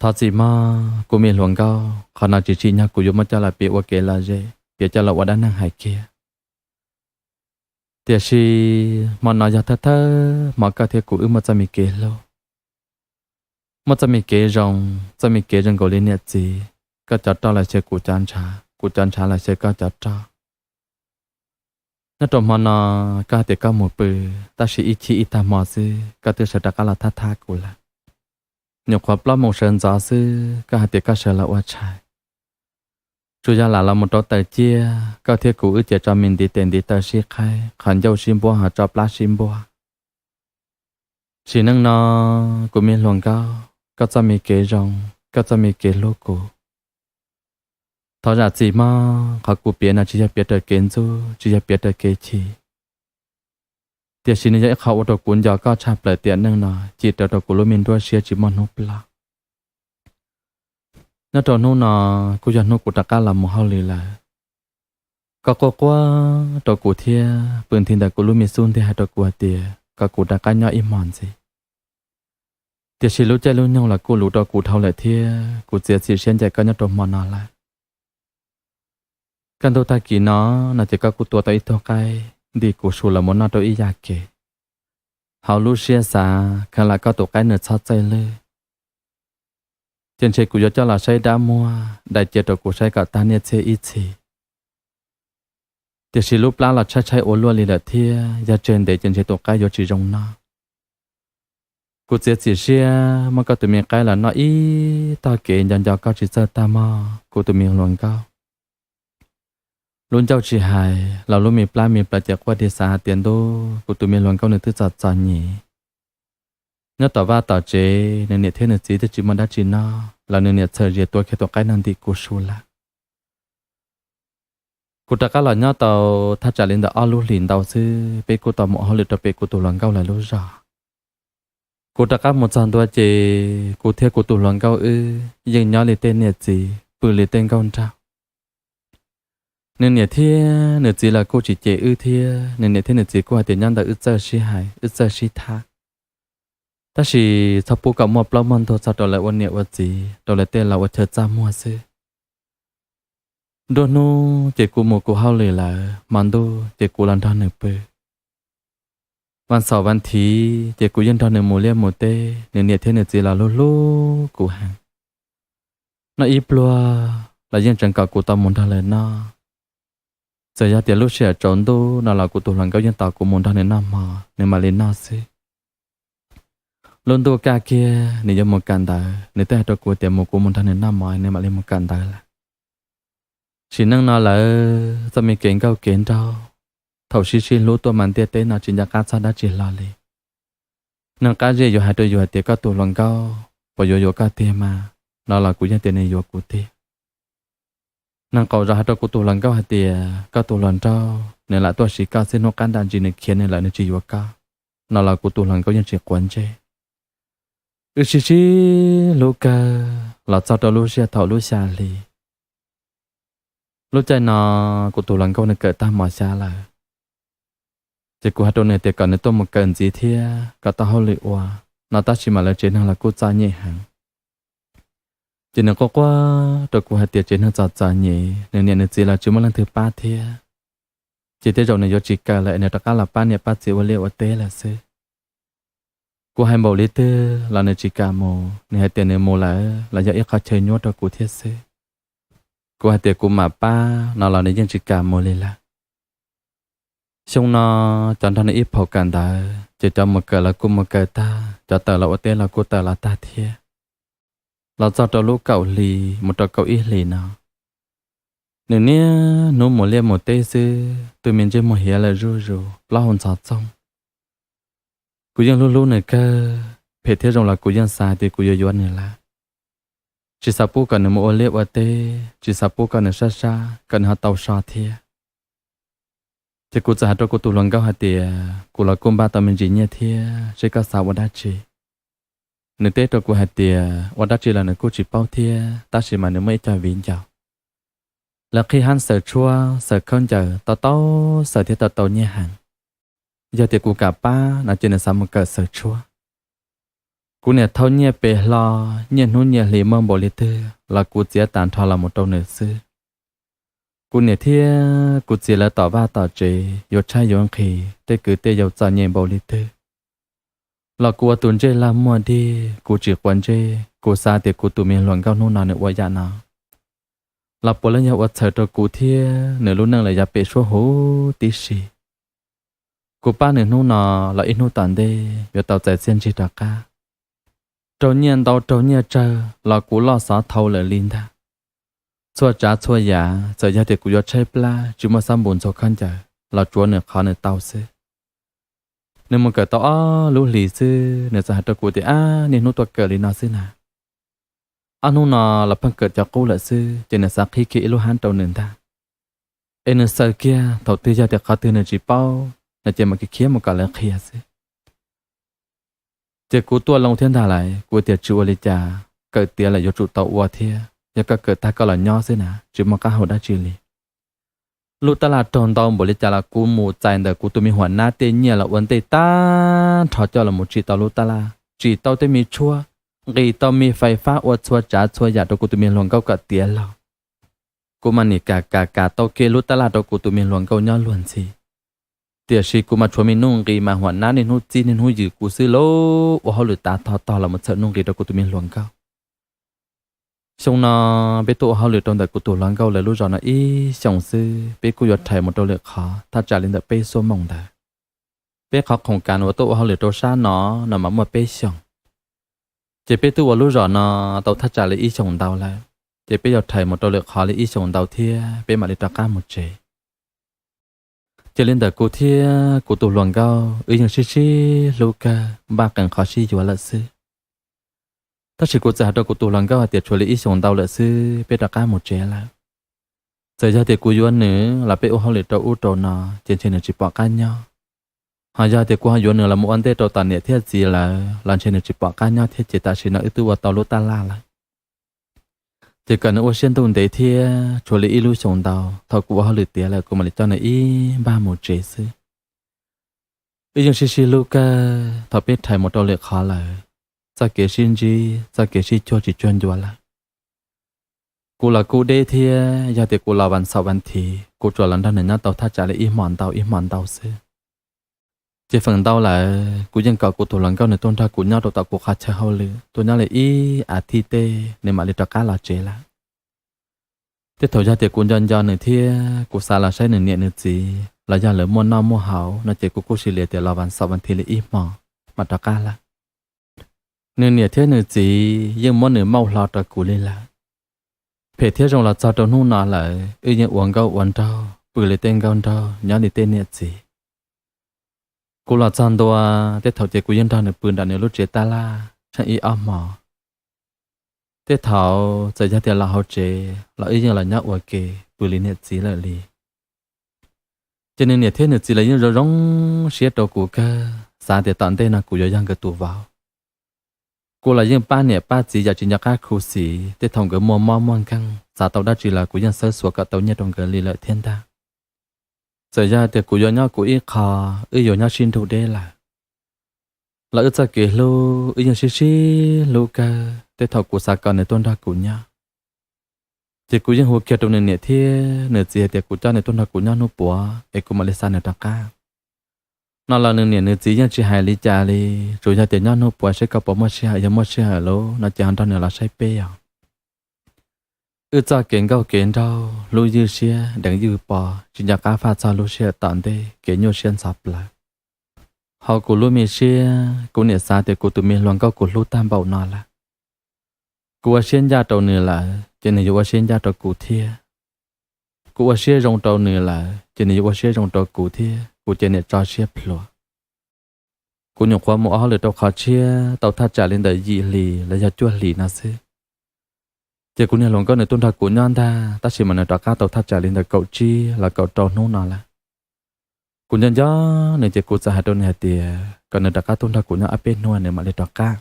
Thov txim mog kuv me hluas nkauj, qhov no tsis tsim nyog kuv yuav muab coj los piav ua kev lom zem, piav coj los ua dab neeg hais kiag. Tiam sis hmo no yog thawj thawj hmo koj thiab kuv wb muaj txoj me kev hlub, muaj txoj me kev zoo, txoj me kev zoo nkaus li niam txiv, koj cov roj los xyaw kuv cov ntshav, kuv cov ntshav los xyaw koj cov roj. Nyob rau hmo no koj hais tias koj mus pw, tab sis ib chim ib tag hmo xwb koj twb sawv rov qab los thab thab kuv lawm. Nyuam qhuav plaub moos sawv ntxov xwb koj hais tias koj sawv los ua tshais. Tsuas yog lam los mus rau taws ciaj, koj thiab kuv wb ces tso me ntiv tes ntiv taw sib qhaib, qhov ncauj sib npuab ho tso plab sib npuab. Sim neej no, kuv me hluas nkauj, koj txoj me kev zoo, koj txoj me kev hlub kuv, thov zam txim mog. Qhov kuv piav no tsis yog piav raws kev ntxub, tsis yog piav raws kev chim, tiam sis nws yog ib qho ua rau kuv nco koj tshaj plaws tiam neej no, cim raws rau kuv lub me nruab siab tsis muaj hnub ploj. Nyob rau hnub no kuj yog hnub kuv rov qab los mus hauj lwm lawm. Koj quaj quaj rau kuv thiab, pw nthi ntawm kuv lub me xub ntiag hais rau kuv hais tias kom kuv rov qab nyob ib hmos ntxiv. Tiam sis lub caij lub nyoog los kuj luv rau kuv dhau lawm thiab, kuv txiav txim siab ncaim koj nyob rau hmo no lawm. Kaj ntug tag kis no, no ces koj kuj tua tau ib tug qaib ntim kuv su los mus noj rau ib yam kev. Hauv lub siab xav kheev lam koj tus qaib nws txhob txawj lwj, ces ntshe kuv yuav coj los saib dab muag dai cia rau kuv saib kom tag niaj txhiab ib txhis. Tiam sis lub plab los tshaib tshaib ua luaj li lawm thiab, yog tseg ntev ces ntshe tus qaib yuav tsis zoo noj. Kuv txiav txim siab muab koj tus me qaib los noj ib tog kev nco nco koj tsis txawj tag mog kuv tus me hluas nkauj. Lub ncauj tsis hais los lub me plab me plaws ces quaj dig xav hais tias ntuj, kuv tus me hluas nkauj nws twb txom txom nyem. Nyob tom vaj tom tsev nws niam thiab nws txiv twb tsis muaj dab tsi noj los nws niam txhawm zias tua kiag tus qaib no ntim kuv su lawm. Kuv rov qab los nyob tau thaj tsam li ntawm ob lub hlis ntau xwb peb kuj tau mus hauj lwm rau pem kuv tus hluas nkauj lawv lub zos. Kuv rov qab mus txog ntua ces kuv thiab kuv tus hluas nkauj wb yeej nyob li tej niam txiv pw li tej nkauj nraug. Nws niam thiab nws txiv los kuj tsis cem wb thiab, nws niam thiab nws txiv kuj hais tias nyob ntawm wb txawj sib hais wb txawj sib tham, tab sis txhob pub kom muaj plaub muaj ntug txog rau lawv ua niam ua txiv, rau lawv tej laus ua chaw txaj muag xwb. Nruab hnub ces kuv mus kuv hauj lwm lawm, hmo ntuj ces kuv los nrog nws pw. Vas xaum vas thiv ces kuv yeej nrog nws mus liaj mus teb, nws niam thiab nws txiv los hlub hlub kuv heev. Noj ib pluag los yeej tseem kom kuv tau mus nrog lawv noj. Txawm yog tias lub sij hawm tsaus ntuj no los kuv tus hluas nkauj yeej tos kuv mus nrog nws noj hmo nws mam li noj xwb. Lub ntuj kaj kiag nws yuav mus kawm ntawv, nws twb hais rau kuv tias mus kuv mus nrog nws noj hmo nws mam li mus kawm ntawv lawm. Sim neej no lawm txoj me kev nkauj kev nraug, thaum sib sib hlub tuaj mas ntiaj teb no tsis nco qab txog dab tsi hlo li. Neeg qab zej yuav hais rau yus hais tias koj tus hluas nkauj puas yuav yuav koj tiag mas, no los kuv yeej tias nws yuav kuv tiag. Neeg qaum zos hais rau kuv tus hluas nkauj hais tias koj tus hluas nraug nws lam tuaj siv koj xwb, hnub qab nram ntsis nws khiav nws lawm nws tsis yuav koj, no los kuv tus hluas nkauj yeej tsis quav ntsej. Wb sib sib hlub kawg los txog rau lub sij hawm thaum lub xya hli. Lub caij no kuv tus hluas nkauj nws kawm tag mos xya lawm, ces kuv hais rau nws tias kom nws tuaj mus kawm ntxiv thiab kom tau hauj lwm ua no, tab sis mas lawv tsev neeg los kuj txom nyem heev. Ces nws quaj quaj rau kuv hais tias tsev neeg txom txom nyem, nws niam nws txiv los tsis muaj leej twg pab thiab, ces tej zaum nws yuav tsis kawm lawm es nws rov qab los pab niam pab txiv ua liaj ua teb lawm xwb. Kuv hais npaum li twg los nws tsis kam mus, nws hais tias nws mus lawm los yog ib qho chaw nyuaj rau kuv thiab xwb. Kuv hais tias kuv mam pab no los nws yeej tsis kam mus li lawm. Xyoo no cov nrog nws ib phaum kawm ntawv ces cov mus kawm los kuj mus kawm tag, cov tawm los ua teb los kuj tawm los tag thiab. Los txog rau lub kaum hli mus rau kaum ib hlis no, nws niaj hnub mus liaj mus teb xwb, tus me ntsej muag hiav lawm zuj zus, plaub hau ntxhov txoog. Kuv yeej hlub hlub nws kawg, phem thiab zoo los kuv yeej xav tias kuv yuav yuav nws lawm. Tsis xav pub kom nws mus ua liaj ua teb, tsis xav pub kom nws sab sab kom nws ho tau so thiab. Ces kuv txawm hais rau kuv tus hluas nkauj hais tias kuv los kuj npaj tau me ntsis nyiaj thiab, seb koj xav ua dab tsi. Nws teb rau kuv hais tias ua dab tsi los nws kuj tsis paub thiab, tab sis mas nws muaj ib co viv ncaus, lawv qhib hab xaws tshuab xaws khaub ncaws tau tau xaws thiab tau tau nyiaj heev. Yog tias kuv kam pab no ces nws xav mus kawm xaws tshuab. Kuv niam thauj nyiaj pes hlo, nyiaj hnub nyiaj hli muaj npaum li twg los kuv txiav tas nrho los mus rau nws xwb. Kuv niam thiab kuv txiv lawv tom vaj tom tsev yuav tshaib yuav nqhis, tej kwv tej yau txom nyem npaum li twg los kuv ua tus ntsej lag muag dig, kuv tsis quav ntsej. Kuv xav tias kuv tus me hluas nkauj hnub no nws ua yam no los puav leej yog ua txhawm rau kuv thiab nws lub neej lawm yav pem suab huv tib si. Kuv pab nws hnub no los ib hnub tom ntej yuav tau txais txiaj ntsig rov qab. Raug nyiaj ntau raug nyiaj tsawg los kuv loj xov thau lawm li ntag. Txhua tsav txhua yam txawm yog tias kuv yuav tshaib plab tsis muaj xab npus ntxuag khaub ncaws los tsuav nws qhov nws tau xwb. Nws mus kawm tau ob lub hlis xwb nws txawm hais rau kuv tias, ab, niaj hnub tuaj kawm li no xwb na. Ob hnub no los pheej kawm cov qub lawm xwb, ces nws xav qhib kiag ib lub hab rau nws ntag. Es nws xaws kiag, thaum twg yog tias qhov twg nws tsis paub no ces mam khiav mus kom lawv qhia xwb. Ces kuv tuaj loo thiab ntag lauj, kuv tias tsis ua li cas, kawm tiav lawm yuav tsum tau ua thiab, yog koj kawm tag koj los nyob xwb na, tsis muaj qab hau dab tsi li. Lub tab laj raug ntau npaum li cas los kuv mus txais ntawm kuv tus me huam nab tej nyiaj los ua ntej tag nrho coj los mus tsim tau lub tab laj, tsim tau tej me tshuab, nqis tau me fais fab, ua txhua tsav txhua yam rau kuv tus me hluas nkauj kom tiav los. Kuv mas nim kam kam kam tau kev lub tab laj rau kuv tus me hluas nkauj nyob luag ntxhi. Tiam sis kuv mas tshuav me nuj nqis mas huam nab niaj hnub txib niaj hnub yws kuv xwb lauj, ua hauj lwm tav tog tog los mus txhawm nuj nqis rau kuv tus me hluas nkauj. Xyoo no peb tuaj ua hauj lwm rau ntawm kuv tus hluas nkauj lawv lub zos no ib xyoos xwb, peb kuj yuav rhais mus rau lwm qhov thaj tsam li ntawm peb xuab moos ntawd. Peb qhov khoom kas uas tuaj ua hauj lwm rau sab no, no mas muaj peb xyoos. Ces peb twb ua lub zos no tau thaj tsam li ib xyoos ntau lawm, ces peb yuav rhais mus rau lwm qhov li ib xyoos ntau thiab peb mam li rov qab mus tsev. Ces li ntawm kuv thiab kuv tus hluas nkauj wb yeej sib sib hlub kawg, npaj qees qhov sib yuav lawm xwb. Tab sis kuv txawm hais rau kuv tus hluas nkauj hais tias tshuav li ib xyoos ntau lawm xwb peb rov qab mus tsev lawm. Txawm yog tias kuv yuav nws los peb ua hauj lwm rau ub rau no ces ntshe nws tsis pom qab nyob. Ho yog tias kuv ho yuav nws los mus ua ntej rau tom niam thiab txiv lawm los ntshe nws tsis pom qab nyob thiab, ces tam sim no wb twb ua tau lub tab laj lawm. Ces kom nws ua siab ntuj ntev thiab, tshuav li ib lub xyoos ntau, thaum kuv ua hauj lwm tiav lawm kuv mam li coj nws ib npag mus tsev xwb. Wb yeej sib sib hlub kawg, thaum peb rhais mus rau lwm qhov lawm, txoj kev sib ntsib txoj kev sib cuag tsis cuag ncua lawm. Kuv los kuj deb thiab, yog tias kuv los vas xaum vas thiv kuv tsuas los nrog nws nyob tau thaj tsam li ib hmos ntau ib hmos ntau xwb. Ces feem ntau lawm kuv yeej kom kuv tus hluas nkauj nws tuaj nrog kuv nyob rau tom kuv qhov chaw hauj lwm, tuaj nyob li ib as thiv tej nws mam li rov qab los tsev lawm. Tej thaum yog tias kuv nco nco nws thiab kuv xav los saib nws niam nws txiv los yog lawv muaj noj muaj haus no ces kuv kuj sis lias tias los vas xaum vas thiv li ib hmos mam rov qab lawm. Nws niam thiab nws txiv yeej muab nws mauj hlo rau kuv li lawm. Phem thiab zoo los txog rau hnub no lawm wb yeej ua nkauj ua nraug, pw li tej nkauj nraug, nyob li tej niam txiv. Kuv los txog ntua, tej thaum ces kuv yeej nrog nws pw nram nws lub tsev tab laj tsheej ib ob hmo. Tej thaum txawm yog tias los hauv tsev los wb yeej los nyob ua ke pw li niam txiv lawm li. Ces nws niam thiab nws txiv los yeej zoo zoo siab rau kuv kawg, xav tias tom ntej no kuv yuav yog nkawd tus vauv. Kuv los yeej pab niam pab txiv yam tsis nco qab khuv xim, tej thaum nkawd muaj mob muaj nkeeg, xav tau dab tsi los kuv yeej xawb xuas kom tau nyiaj rau nkawd li lawm thiab ntag. Txawm yog tias kuv yuav nyob kuv ib qho, wb yuav nyob sib nrug deb lawm, los wb txoj kev hlub wb yeej sib sib hlub kawg, tej thaum kuv xav kom nws tuaj nrog kuv nyob, ces kuv yeej hu kiag rau nws niam thiab nws txiv hais tias kuv coj nws tuaj nrog kuv nyob hnub puav es kuv mam li xa nws rov qab. No los nws niam nws txiv yeej tsis hais li cas li, tsuas yog tias nyob hnub puav seb koj puas muaj sij hawm, yog muaj sij hawm lawm no ces ho nrog nws los saib peb os. Wb txoj kev nkauj kev nraug, hlub ywj siab deev ywj pog, tsis nco qab faj txog lub sij hawm tom ntej kev nyuaj siab ntxhov plawv. Hauv kuv lub me siab, kuv niam xav tias kuv tus me hluas nkauj kuv hlub tag npaum no lawm, kuv ua siab ncaj rau nws lawm ces nws yuav ua siab ncaj rau kuv thiab. Kuv ua siab zoo rau nws lawm ces nws yuav ua siab zoo rau kuv thiab, kuv ces niam tso siab plhuav. Kuv nyuam qhuav mus ua hauj lwm rau qhov tshiab tau thaj tsam li ntawm yim hlis los yog cuaj hlis no xwb, ces kuv niag hluas nkauj nws tuaj nrog kuv nyob ntag, tab sis mas nws rov qab tau thaj tsam li ntawm kaum tsib los kaum rau hnub no lawm. Kuv nco nco nws ces kuv txawm hais rau nws hais tias kom nws rov qab tuaj nrog kuv nyob ob peb hnub nws mam li rov qab.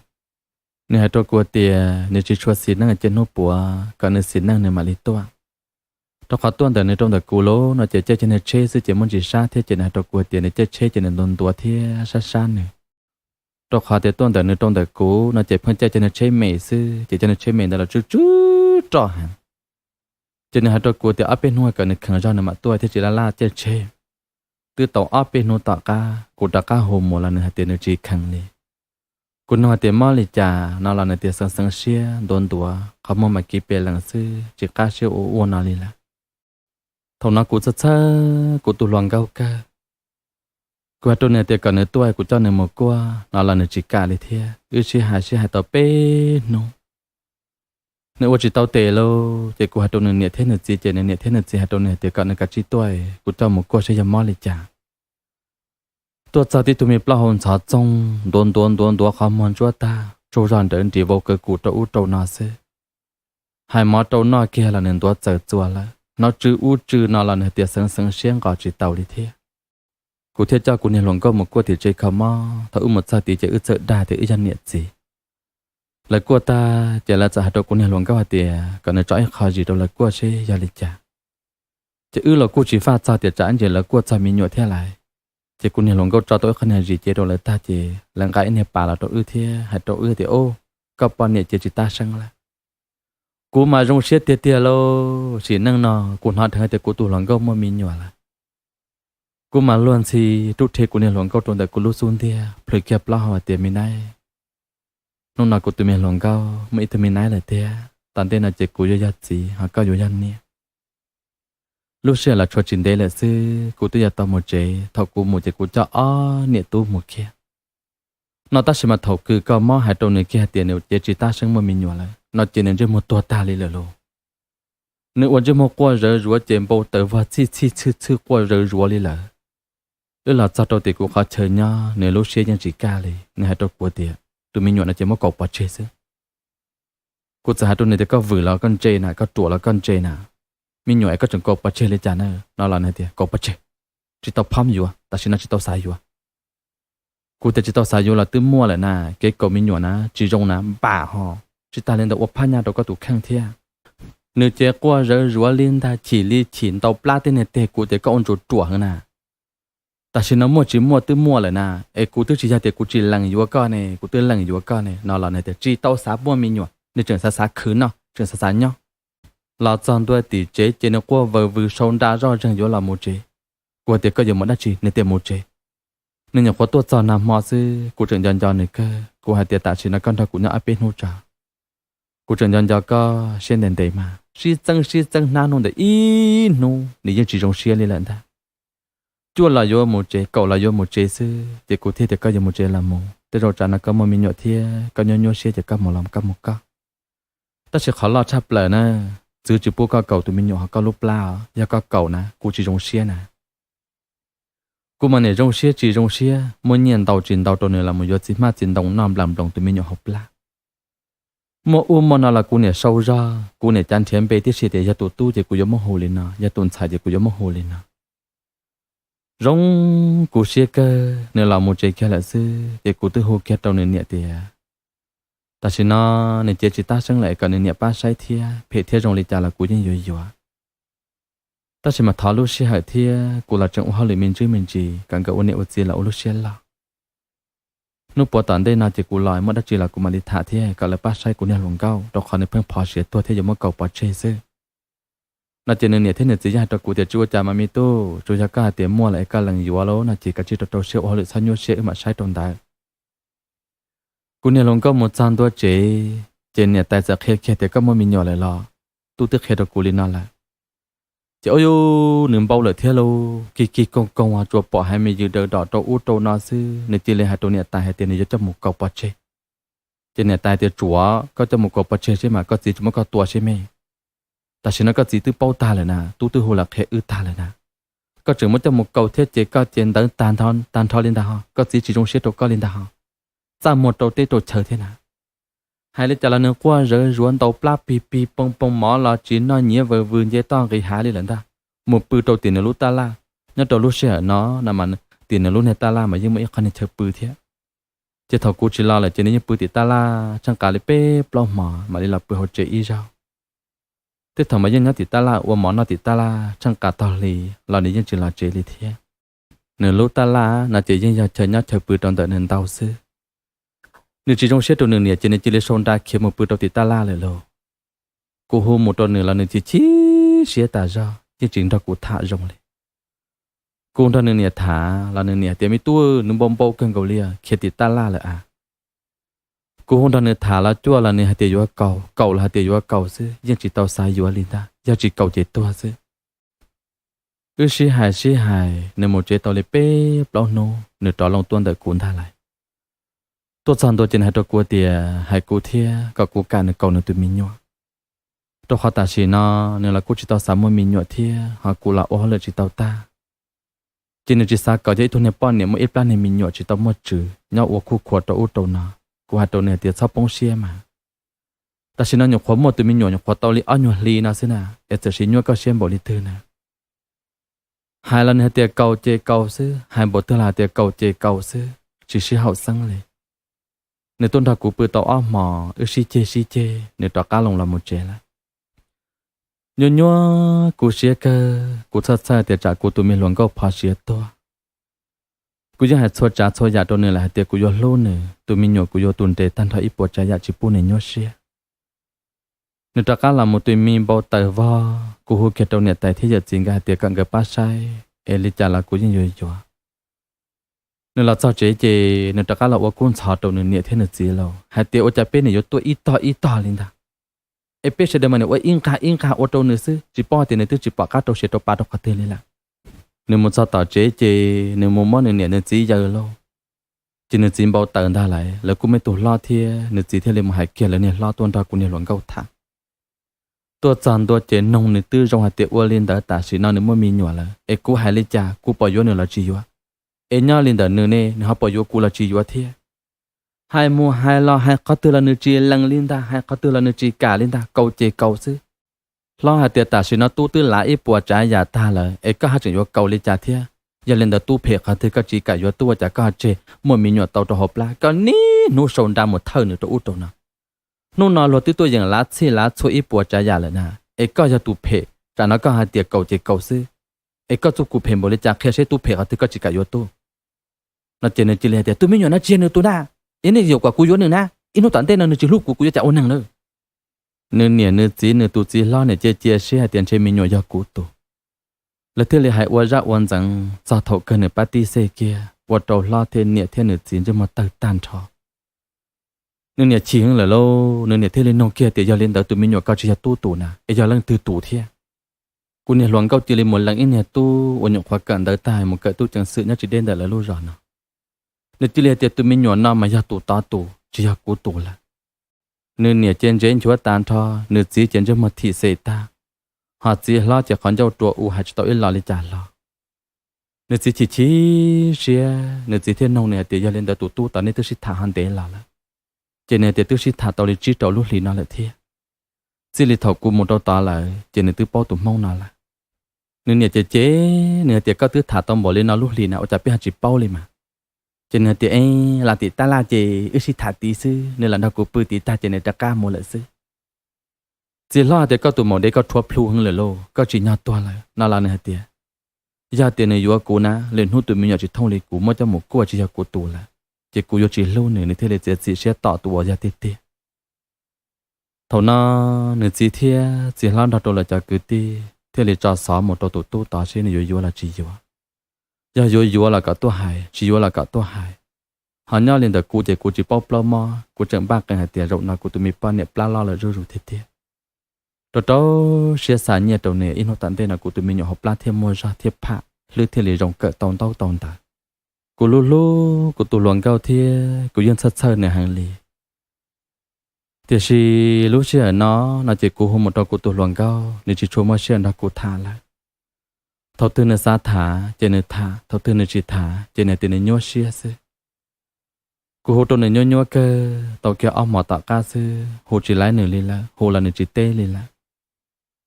Nws hais rau kuv tias nws tsis tshua xis neej ces hnub puav kom nws xis neej nws mam li tuaj, rau qhov tuaj ntawm nws rau ntawm kuv lawm no ces caij cov niag tsheb xwb ces muaj ntsis sab thiab, ces nws hais rau kuv tias nws caij tsheb ces nws ntuav ntuav thiab sab sab nws, rau qhov tias tuaj ntawm nws rau ntawm kuv no ces pheej caij cov niag tsheb me xwb ces cov niag tsheb me ntawd los tsw tsw roj heev. Ces nws hais rau kuv tias ob peb hnub kom nws kheev zog nws mam tuaj thiaj tsis laj laj caij tsheb. Twb tau ob peb hnub tom qab kuv rov qab hu mus los nws hais tias nws tsis kheev li. Kuv nug hais tias mob li cas no los nws tias xeev xeev siab ntuav ntuav qhov muag mam kiv pes lees xwb tsis qab siab ua ua no li lawm. Thaum no kuv txhawj txhawj kuv tus hluas nkauj kawg. Kuv hais rau nws tias kom nws tuaj kuv coj nws mus kuaj no los nws tsis kam li thiab, wb sib hais sib hais tau peb hnub nws ua tsis tau tes lauj, ces kuv hais rau nws niam thiab nws txiv ces nws niam thiab nws txiv hais rau nws tias kom nws kav tsij tuaj kuv coj mus kuaj seb yog mob li cas. Tuaj txog tib tug me plaub hau ntxhov txoog ntuav ntuav ntuav ntuav qhov muag ntsuab tag tsaug zog nrawv nris vau kaw kum rau ub rau no xwb. Hais mov rau noj kiag los nws ntuav txawm txuas lawm, hnov tsw ub tsw no los nws tias xeev xeev siab nqos tsis tau li thiab. Kuv thiaj coj kuv niag hluas nkauj mus kuaj tim tsev kho mob. Thaum wb mus txog tid ces wb txawm dag tias wb yog niam txiv. Lawv kuaj tag ces lawv txawm hais rau kuv niag hluas nkauj hais tias kom nws tso ib qho zis rau lawv kuaj seb yog li cas. Ces wb los kuj tsis faj txog tias tsam ib ntsis lawv kuaj txog me nyuam thiab lawm. Ces kuv niag hluas nkauj tso tau ib qho niag zis cev rau lawv tag ces lawv nqa ib niag pas los rau wb thiab hais rau wb tias, Au, koj poj niam ces tsis tab seeb lawm. Kuv mas zoo siab tiag tiag lauj, sim neej no kuv hnov dheev tias kuv tus hluas nkauj muaj me nyuam lawm. Kuv mas luag ntxhi rub rhe kuv niag hluas nkauj rau ntawm kuv lub xub ntiag plhws kiag plaub hau hais tias, Me naib, hnub no kuv tus me hluas nkauj muaj ib tug me naib lawm tiag, tom ntej no ces kuv yuav yog txiv ho koj yuav yog niam. Lub sij hawm los tshuav tsis ntev lawm xwb kuv twb yuav tau mus tsev, thaum kuv mus ces kuv coj ob niam tub mus kiag. No tab sis mas thaum kws koj mob hais rau nws kiag hais tias nws ces tsis tab seeb muaj me nyuam lawm no ces nws ntsej muag tuag tag li lawm lauj. Nws ua ntsej muag quaj zawv zuav ces npau taws vog txhij txhij txhwj txhwj quaj zawv zuav li lawm. Wb los txog rau tim kuv qhov chaw nyob nws lub siab yeej tsis kaj li, nws hais rau kuv tias, Tus me nyuam no ces muab kaus pov tseg xwb. Kuv txawm hais rau nws tias, Koj vwm los koj ntse na, koj ruam los koj ntse na, me nyuam es koj tseem kaus pov tseg li cas na? No los nws tias, Kaus pov tseg, tsis tau phom yuav, tam sim no tsis tau xav yuav. Kuv tias, Tsis tau xav yuav los twb muaj lawm na, kev kaus me nyuam na tsis zoo na, npam ho. Tsis tas li ntawd ua phaj nyaj rau koj tus kheej thiab. Nws ces quaj zawv zuav li ntag, chim li chim ntau plab tej niag teg. Kuv tias, Koj ua ntsuas ruam heev na. Tam sim no muaj tsis muaj twb muaj lawm na, es kuv twb tsis yog tias kuv tsis lees yuav koj ne, kuv twb lees yuav koj ne. No los nws tias, Tsis tau xav muaj me nyuam, nws tseem xav xav khwv noj, tseem xav xav nyob. Los txog ntua tim tsev ces nws quaj vwm vwm sau nra zoj zeeg yuav los mus tsev. Kuv hais tias, Koj yuav mus dab tsi? Nws tias, Mus tsev. Nws nyuam qhuav tuaj txog nag hmo xwb, kuv tseem nco nco nws kawg. Kuv hais tias, Tam sim no koj nrog kuv nyob ob peb hnub tso. Kuv tseem nco nco koj siab ntev ntev mas. Sib txeeb sib txeeb hnab hnub ntawd ib hnub nws yeej tsis zoo siab li lawm ntag. Cuaj los yuav mus tsev, kaum los yuav mus tsev xwb, ces kuv thiaj tias, Koj yuav mus tsev los mus, tej zaum tsam no koj muaj me nyuam thiab koj nyuaj nyuaj siab ces koj mus los koj mus koj. Tab sis qhov loj tshaj plaws na, Txwv tsis pub koj kaum tus me nyuam hauv koj lub plab os, yog koj kaum na kuv tsis zoo siab na. Kuv mas niam zoo siab tsis zoo siab, muaj nyiaj ntau tsis ntau rau nws los mus yuav txiv hmab txiv ntoo noj nplas nploos tus me nyuam hauv plab. Muaj ub muaj no los kuv niam sau zog, kuv niam cav nrhiav npe tib si tias yog tus tub ces kuv yuav muab hu li no, yog tus ntxhais ces kuv yuav muab hu li no. Zoo kuv siab kawg, nws los mus tsev kiag lawm xwb ces kuv twb hu kiag rau nws niam tias tam sim no nws cev tsis tab seeb lawm es kom nws niam pab saib thiab, phem thiab zoo li cas los kuv yeej yuav yuav. Tab sis mas thov lub sij hawm thiab, kuv los tseem ua hauj lwm me ntsis me ntsis kom nkawd ua niam ua txiv los ua lub siab loj. Hnub puav tom ntej no ces kuv los muaj dab tsi los kuv mam li tham thiab kom lawv pab saib kuv niag hluas nkauj, rau qhov nws pheej phov siav tuag thiab yuav muab kaus pov tseg xwb. No ces nws niam thiab nws txiv yeej hais rau kuv tias tsis ua cas mas me tub, tsuas yog koj hais tias muaj lawm es koj lees yuav lauj no ces koj cia li rau rau siab ua hauj lwm txhob nyuaj siab, wb mam saib rau ntawd. Kuv niag hluas nkauj mus txog ntua tsev, ces niam tais txawm qhia kiag tias koj muaj me nyuam lawm los? Tub twb qhia rau kuv li no lawm. Ces ua rau nws npau lawm thiab lauj, kig kig koog koog tsuas pom haiv me yws daws dom rau ub rau no xwb, nws cia li hais rau niam tais hais tias nws yuav coj mus kaus pov tseg. Ces niam tais tias tsuav koj coj mus kaus pov tseg seb mas koj txiv tsis muab koj tua seb me. Tam sim no koj txiv twb paub tag lawm na, tub twb hu los qhia wb tag lawm na. Koj tseem muab coj mus kaus thiab ces koj ces ntawd tag nrho li ntag ho, koj txiv tsis zoo siab rau koj li ntag ho, txaj muag rau teb rau chaw thiab na. Hais li cas los nws quaj zawv zuav ntaus plab pig pig poo poo, mov los tsis noj, nyiav vwm vwm nce toj nqis hav li lawm ntag. Mus pw rau tim nws lub taj laj, nyob rau lub sij hawm no no mas tim nws lub niag taj laj mas yeej muaj ib qho niag chaw pw thiab. Ces thaum kuv tsis los lawm ces nws yeej pw tim taj laj tsheej qas li peb plaub hmo mam li los pw hauv tsev ib zaug. Tej thaum mas yeej nyob tim taj laj ua mov noj tim taj laj tsheej qas taug hli los nws yeej tsis los tsev li thiab. Nws lub taj laj no ces yeej yog chaw nyob chaw pw rau ntawm nws ntau xwb. Nws tsis zoo siab rau nws niam ces nws cia li sau nra khiav mus pw rau tim taj laj lawm lauj. Kuv hu mus rau nws los nws chim chim siab tas zog, yeej tsis nrog kuv tham zoo li. Kuv nrog nws niam tham los nws niam tias me tub, nws npau npau kawg nkaus li, khiav tim taj laj lawm a. Kuv hu nrog nws tham los cuaj los nws hais tias yuav kaus, kaum los hais tias yuav kaus xwb, yeej tsis tau xav yuav li ntag, yog tsis kaus ces tuag xwb. Wb sib hais sib hais, nws mus tsev tau li peb plaub hnub nws rov loo tuaj ntawm kuv ntag lais. Tuaj txog ntua ces nws hais rau kuv tias hais kuv thiab kom kuv kam nws kaus nws tus me nyuam, rau qhov tam sim no nws los kuj tsis tau xav muaj me nyuam thiab ho kuv los ua hauj lwm tsis tau tag. Ces nws tsis xav kaus, yog ib tug niag poj niam muaj ib plab niag me nyuam tsis tau muaj tswv nyob ua khuj khua rau ub rau no. Kuv hais rau nws hais tias txhob poob siab mas, tam sim no nyuam qhuav muaj tus me nyuam nyuam qhuav tau li ob nyuag hli no xwb na, es txawm sis nyuaj koj siab npaum li twg na. Hais los nws hais tias kaus ces kaus xwb, hais npaum twg los hais tias kaus ces kaus xwb, tsis sib haum xeeb li. Nws tuaj nrog kuv pw tau ob hmos, wb sib ceg sib ceg nws rov qab loo los mus tsev lawm. Nyuaj nyuaj kuv siab kawg, kuv txhawj txhawj tias tsam kuv tus me hluas nkauj phov siav tuag. Kuv yeej hais txhua tsav txhua yam rau nws lawm hais tias kuv yuav hlub nws, tus me nyuam kuv yuav tu nres tag nrho ib puas tsav yam tsis pub nws nyuaj siab. Nws rov qab los mus tus me npau taws vog, kuv hu kiag rau niam tais thiab yawm txiv nkawd hais tias kom nkawd pab saib es li cas los kuv yeej yuav yuav. Nws los txog tsev ces nws rov qab los ua kub ntxhov rau nws niam thiab nws txiv lauj, hais tias ua cas peb nws yuav tuaj ib tog ib tog li ntag. Es peb sawv daws mas nws ua ib nqag ib nqag ua rau nws xwb, tsis paub hais tias nws twb tsis pom qab rau siav rau pa rau qhov twg li lawm. Nws mus txog tom tsev ces nws mus muab nws niam nws txiv yaws lauj. Ces nws txiv npau taws ntag lais, lawv kuj muaj ib tug hlob thiab, nws txiv thiaj li mus hais kiag lawv niag hlob tuaj nrog kuv niag hluas nkauj tham. Tuaj txog ntua ces noog nws twb zoo hais tias ua li ntawd tam sim no nws muaj me nyuam lawm, es kuv hais li cas, kuv puas yuav nws los tsis yuav? Es nyob li ntawm nws ne, nws ho puas yuav kuv los tsis yuav thiab? Hais mus hais los hais qhov twg los nws tsis lees li ntag, hais qhov twg los nws tsis kam li ntag, kaus ces kaus xwb. Hlob hais tias tam sim no tub twb lav ib puas tsav yam tag lawm es koj haj tseem yuav kaus li cas thiab? Yog li ntawd tub phem qhov twg koj tsis kam yuav tub ua cas koj ho tseg muaj me nyuam tau rau hauv plab, koj niaj hnub sau nra mus thawj nws rau ub rau no. Hnub no luag twb tuaj yeem lav txhij lav txhua ib puas tsav yam lawm na, es koj yog tus phem, tsam no koj hais tias kaus ces kaus xwb. Es koj txuj kum phem npaum li cas, qhia seb tub phem qhov twg koj tsis kam yuav tub. No ces nws cia li hais tias tus me nyuam no tsis yog nws tus na, es nej yuam kom kuv yuav nws na, ib hnub tom ntej no nws tsis hlub kuv, kuv yuav cas ua neeg na. Nws niam nws txiv nws tus txiv hlob niam cia cia siab hais tias ntshe me nyuam yog kuv tus. Lawv thiaj li hais ua zaj ua ntxeev txog thaum kawg nws pab tib xej kiag ua rau hlob thiab niam thiab nws txiv ntsej muag tawg tag nrho. Nws niam chim heev lawm lauj, nws niam thiaj li nug kiag tias yog li ntawd tus me nyuam koj tsis yog tub tus na, es yog leej twg tus thiab? Kuv niag hluas nkauj cia li mus lees ib niag tub uas nyuam qhuav kawm ntawv tag mus kawm tub ceev xwm nyob tsis deb ntawm lawv lub zos no. Nws cia li hais tias tus me nyuam no mas yog tus tod tus, tsis yog kuv tus lawm. Nws niam ces ntsev nchuav tas nrho, nws txiv ces ntsej muag thim xem tag, ho txiv hlob ces qhov ncauj rua u hais tsis tau ib lo li cas hlo. Nws txiv chim chim siab, nws txiv thiaj nug nws hais tias, yog li ntawd tus tub tod nej twb sib tham ho ntev los lawm? Ces nws hais tias twb sib tham tau li tsib rau lub hlis no lawm thiab. Txij li thaum kuv mus rau tod lawm ces nws twb paub tus hmoob no lawm. Nws niam ces cem, nws hais tias koj twb tham tau npaum li no lub hlis na ua cas peb ho tsis paub li mas. Ces nws hais tias, e, los tim tab laj ces wb sib tham tid xwb, nws lam nrog kuv pw tid tag ces nws rov qab mus lawm xwb. Txiv hlob hais tias koj tus maum dev koj rhuav plhu heev lawm lauj, koj tsim nyog tuag lawm no los nws hais tias, yog tias nws yuav kuv na, lwm hnub tus me nyuam tsis thooj li kuv muab coj mus kuaj tsis yog kuv tus lawm, ces kuv yuav tsis hlub nws, nws thiaj li txiav txim siab tom tus uas yog tiag tiag. Thaum no nws txiv thiab txiv hlob nrog rau lawv cov kwv tij thiaj li tso xov mus rau tus tub tod seb nws yuav yuav los tsis yuav. Yog yuav yuav los kom tuaj hais, tsis yuav los kom tuaj hais. Ho nyob li ntawm kuv ces kuv tsis paub plaub mob, kuv tseem npaj qee hais tias zaum no kuv tus me poj niam plab loj lawm zuj zus thiab tiag. Rau rau siab xa nyiaj rau nws, ib hnub tom ntej no kuv tus me nyuam hauv plab thiaj muaj zog thiab pham, hlwb thiaj li zoo kawm tau ntaub tau ntawv. Kuv hlub hlub kuv tus hluas nkauj thiab kuv yeej txhawj txhawj nws heev li. Tiam sis lub sij hawm no, no ces kuv hu mus rau kuv tus hluas nkauj, nws tsis tshua muaj sij hawm nrog kuv tham lawm. Thaum twg nws xav tham ces nws tham, thaum twg nws tsis tham ces nws tias nws nyuaj siab xwb. Kuv hu rau nws nyuaj nyuaj kawg, tau kiag ob hmos tom qab xwb hu tsis laib nws li lawm, hu los nws tsis teb li lawm.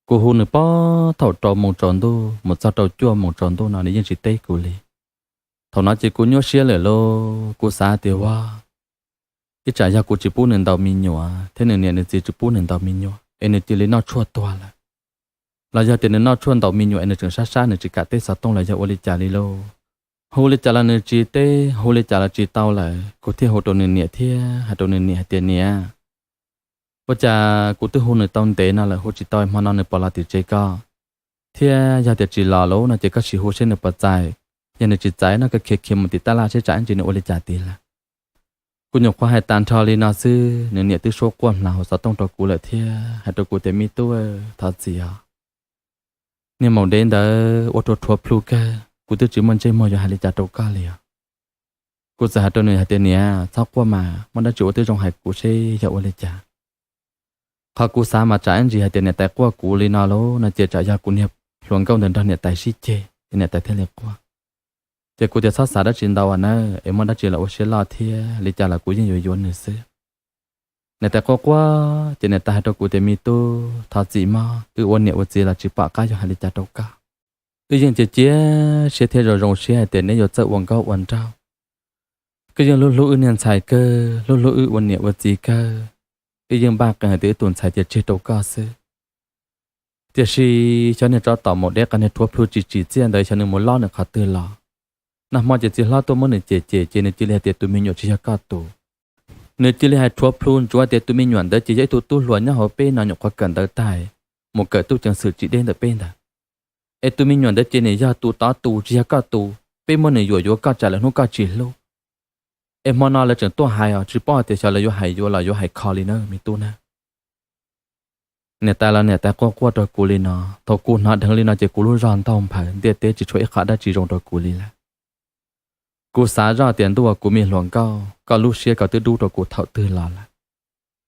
Kuv hu nws puag thaum rau moos tsaus ntuj mus txog rau cuaj moos tsaus ntuj no nws yeej tsis teb kuv li. Thaum no ces kuv nyuaj siab lawm lauj, kuv xav tias ua, ib tsam yog kuv tsis pub nws ntaus me nyuam thiab nws niam nws txiv tsis pub nws ntaus me nyuam es nws cia li noj tshuaj tuag lawm, los yog tias nws noj tshuaj ntaus me nyuam es nws tseem sab sab nws tsis kam teb xov tooj los yog ua li cas li lauj. Hu li cas los nws tsis teb, hu li cas los tsis tau lawm, kuv thiaj hu rau nws niam thiab hais rau nws niam hais tias niam, ua cas kuv twb hu nws tau ntev no lawm hu tsis tau, hmo no nws puas los tim tsev koj? Thiab yog tias tsis los lauj no ces koj sim hu seb nws puas txais. Yog nws tsis txais no koj khiav khiav mus tim tab laj seb tsam ib ntsis nws ua li cas tid lawm. Kuv nyuam qhuav hais tas nrho li no xwb, nws niam twb suab quaj hnav hauv xov tooj rau kuv lawm thiab hais rau kuv tias me tub, thov txim os. Niag maum dev ntawd ua rau rhuav plhu kawg, kuv twb tsis muaj ntsej muag yuav hais li cas rau koj li os. Kuv txawm hais rau nws hais tias niam, txhob quaj mas, muaj dab tsi ua twb zoo hais kuv seb yog ua li cas. Qhov kuv xav mas tsam ib ntsis hais tias niam tais quaj kuv li no lauj no ces tsam yog kuv niag hluas nkauj ntawd nrog niam tais sib ceg es niam tais thiaj li quaj. Ces kuv tias txhob xav dab tsi ntau as nawb, es muaj dab tsi los ua siab loj thiab, li cas los kuv yeej yuav yuav nws xwb. Niam tais quaj quaj ces niam tais hais rau kuv tias me tub, thov txim mog, wb ua niam ua txiv los tsis pom qab yuav hais li cas rau koj. Wb yeej cia cia siab thiab zoo zoo siab hais tias neb yuav txawj ua nkauj ua nraug. Koj yeej hlub hlub wb niag ntxhais kawg, hlub hlub wb ua niam ua txiv kawg. Wb yeej npaj qee hais tias wb tus ntxhais cia tseg rau koj xwb. Tiam sis xyov niag tsov tom maum dev qhov niag rhuav plhu tsis tsim txiaj ntawd xyov nws mus lob nws qhov twg los. Nag hmo ces txiv hlob tuaj muab nws cem cem ces nws cia li hais tias tus me nyuam tsis yog koj tus. Nws cia li hais rhuav plhu ntsuav tias tus me nyuam ntawd ces yog ib tug tub hluas nyob hauv peb no nyuam qhuav kawm ntawv tag, mus kawm tub ceev xwm tsis deb ntawm peb ntag. Es tus me nyuam ntawd ces nws yog tus tod tus tsis yog koj tus, peb muab nws yuam yuav koj tsam lwm hnub koj tsis hlub. Es hmo no lawv tseem tuaj hais os, tsis paub hais tias xyov lawv yuav hais yuav los yuav hais kho li na me tub na. Niam tais los niam tais quaj quaj rau kuv li no, thaum kuv hnov dheev li no ces kuv lub zog ntaug nphaws ntiaj teb tsis tshuav ib qho dab tsi zoo rau kuv li lawm. Kuv xav zoj tias ntuj, kuv me hluas nkauj, koj lub siab koj twb dub rau kuv thaum twg los lawm.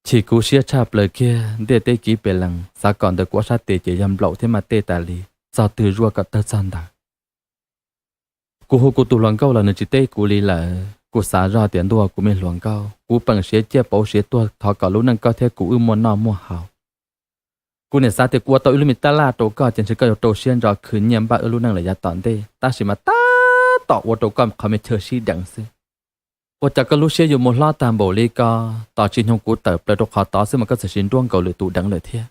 Chim kuv siab tshaj plaws kiag, ntiaj teb kiv pes lees, xav kom ntawm kuv ob sab tes ces yog nplaum thiab mas tej tas li, txog twg zuaj kom tawg txog ntawd. Kuv hu kuv tus hluas nkauj los nws tsis teb kuv li lawm. Kuv xav zoj tias ntuj, kuv me hluas nkauj, kuv peem siav ciaj pauv siav tuag thov kom lub neej koj thiab kuv wb muaj noj muaj haus. Kuv niam xav tias kuv ua tau ib lub me tab laj rau koj ces ntshe koj yuav rau siab ntso khwv nyiaj npaj wb lub neej lawm yav tom ntej, tab sis mas tab tom ua rau koj qhov me chaw sib deev xwb. Ua cas koj lub siab yuav mus hlob tag npaum li ko, tom tsis nyoog kuv tawm plaws rau qhov tod xwb mas koj txawm sis nruab nkaus lwm tus deev lawm thiab.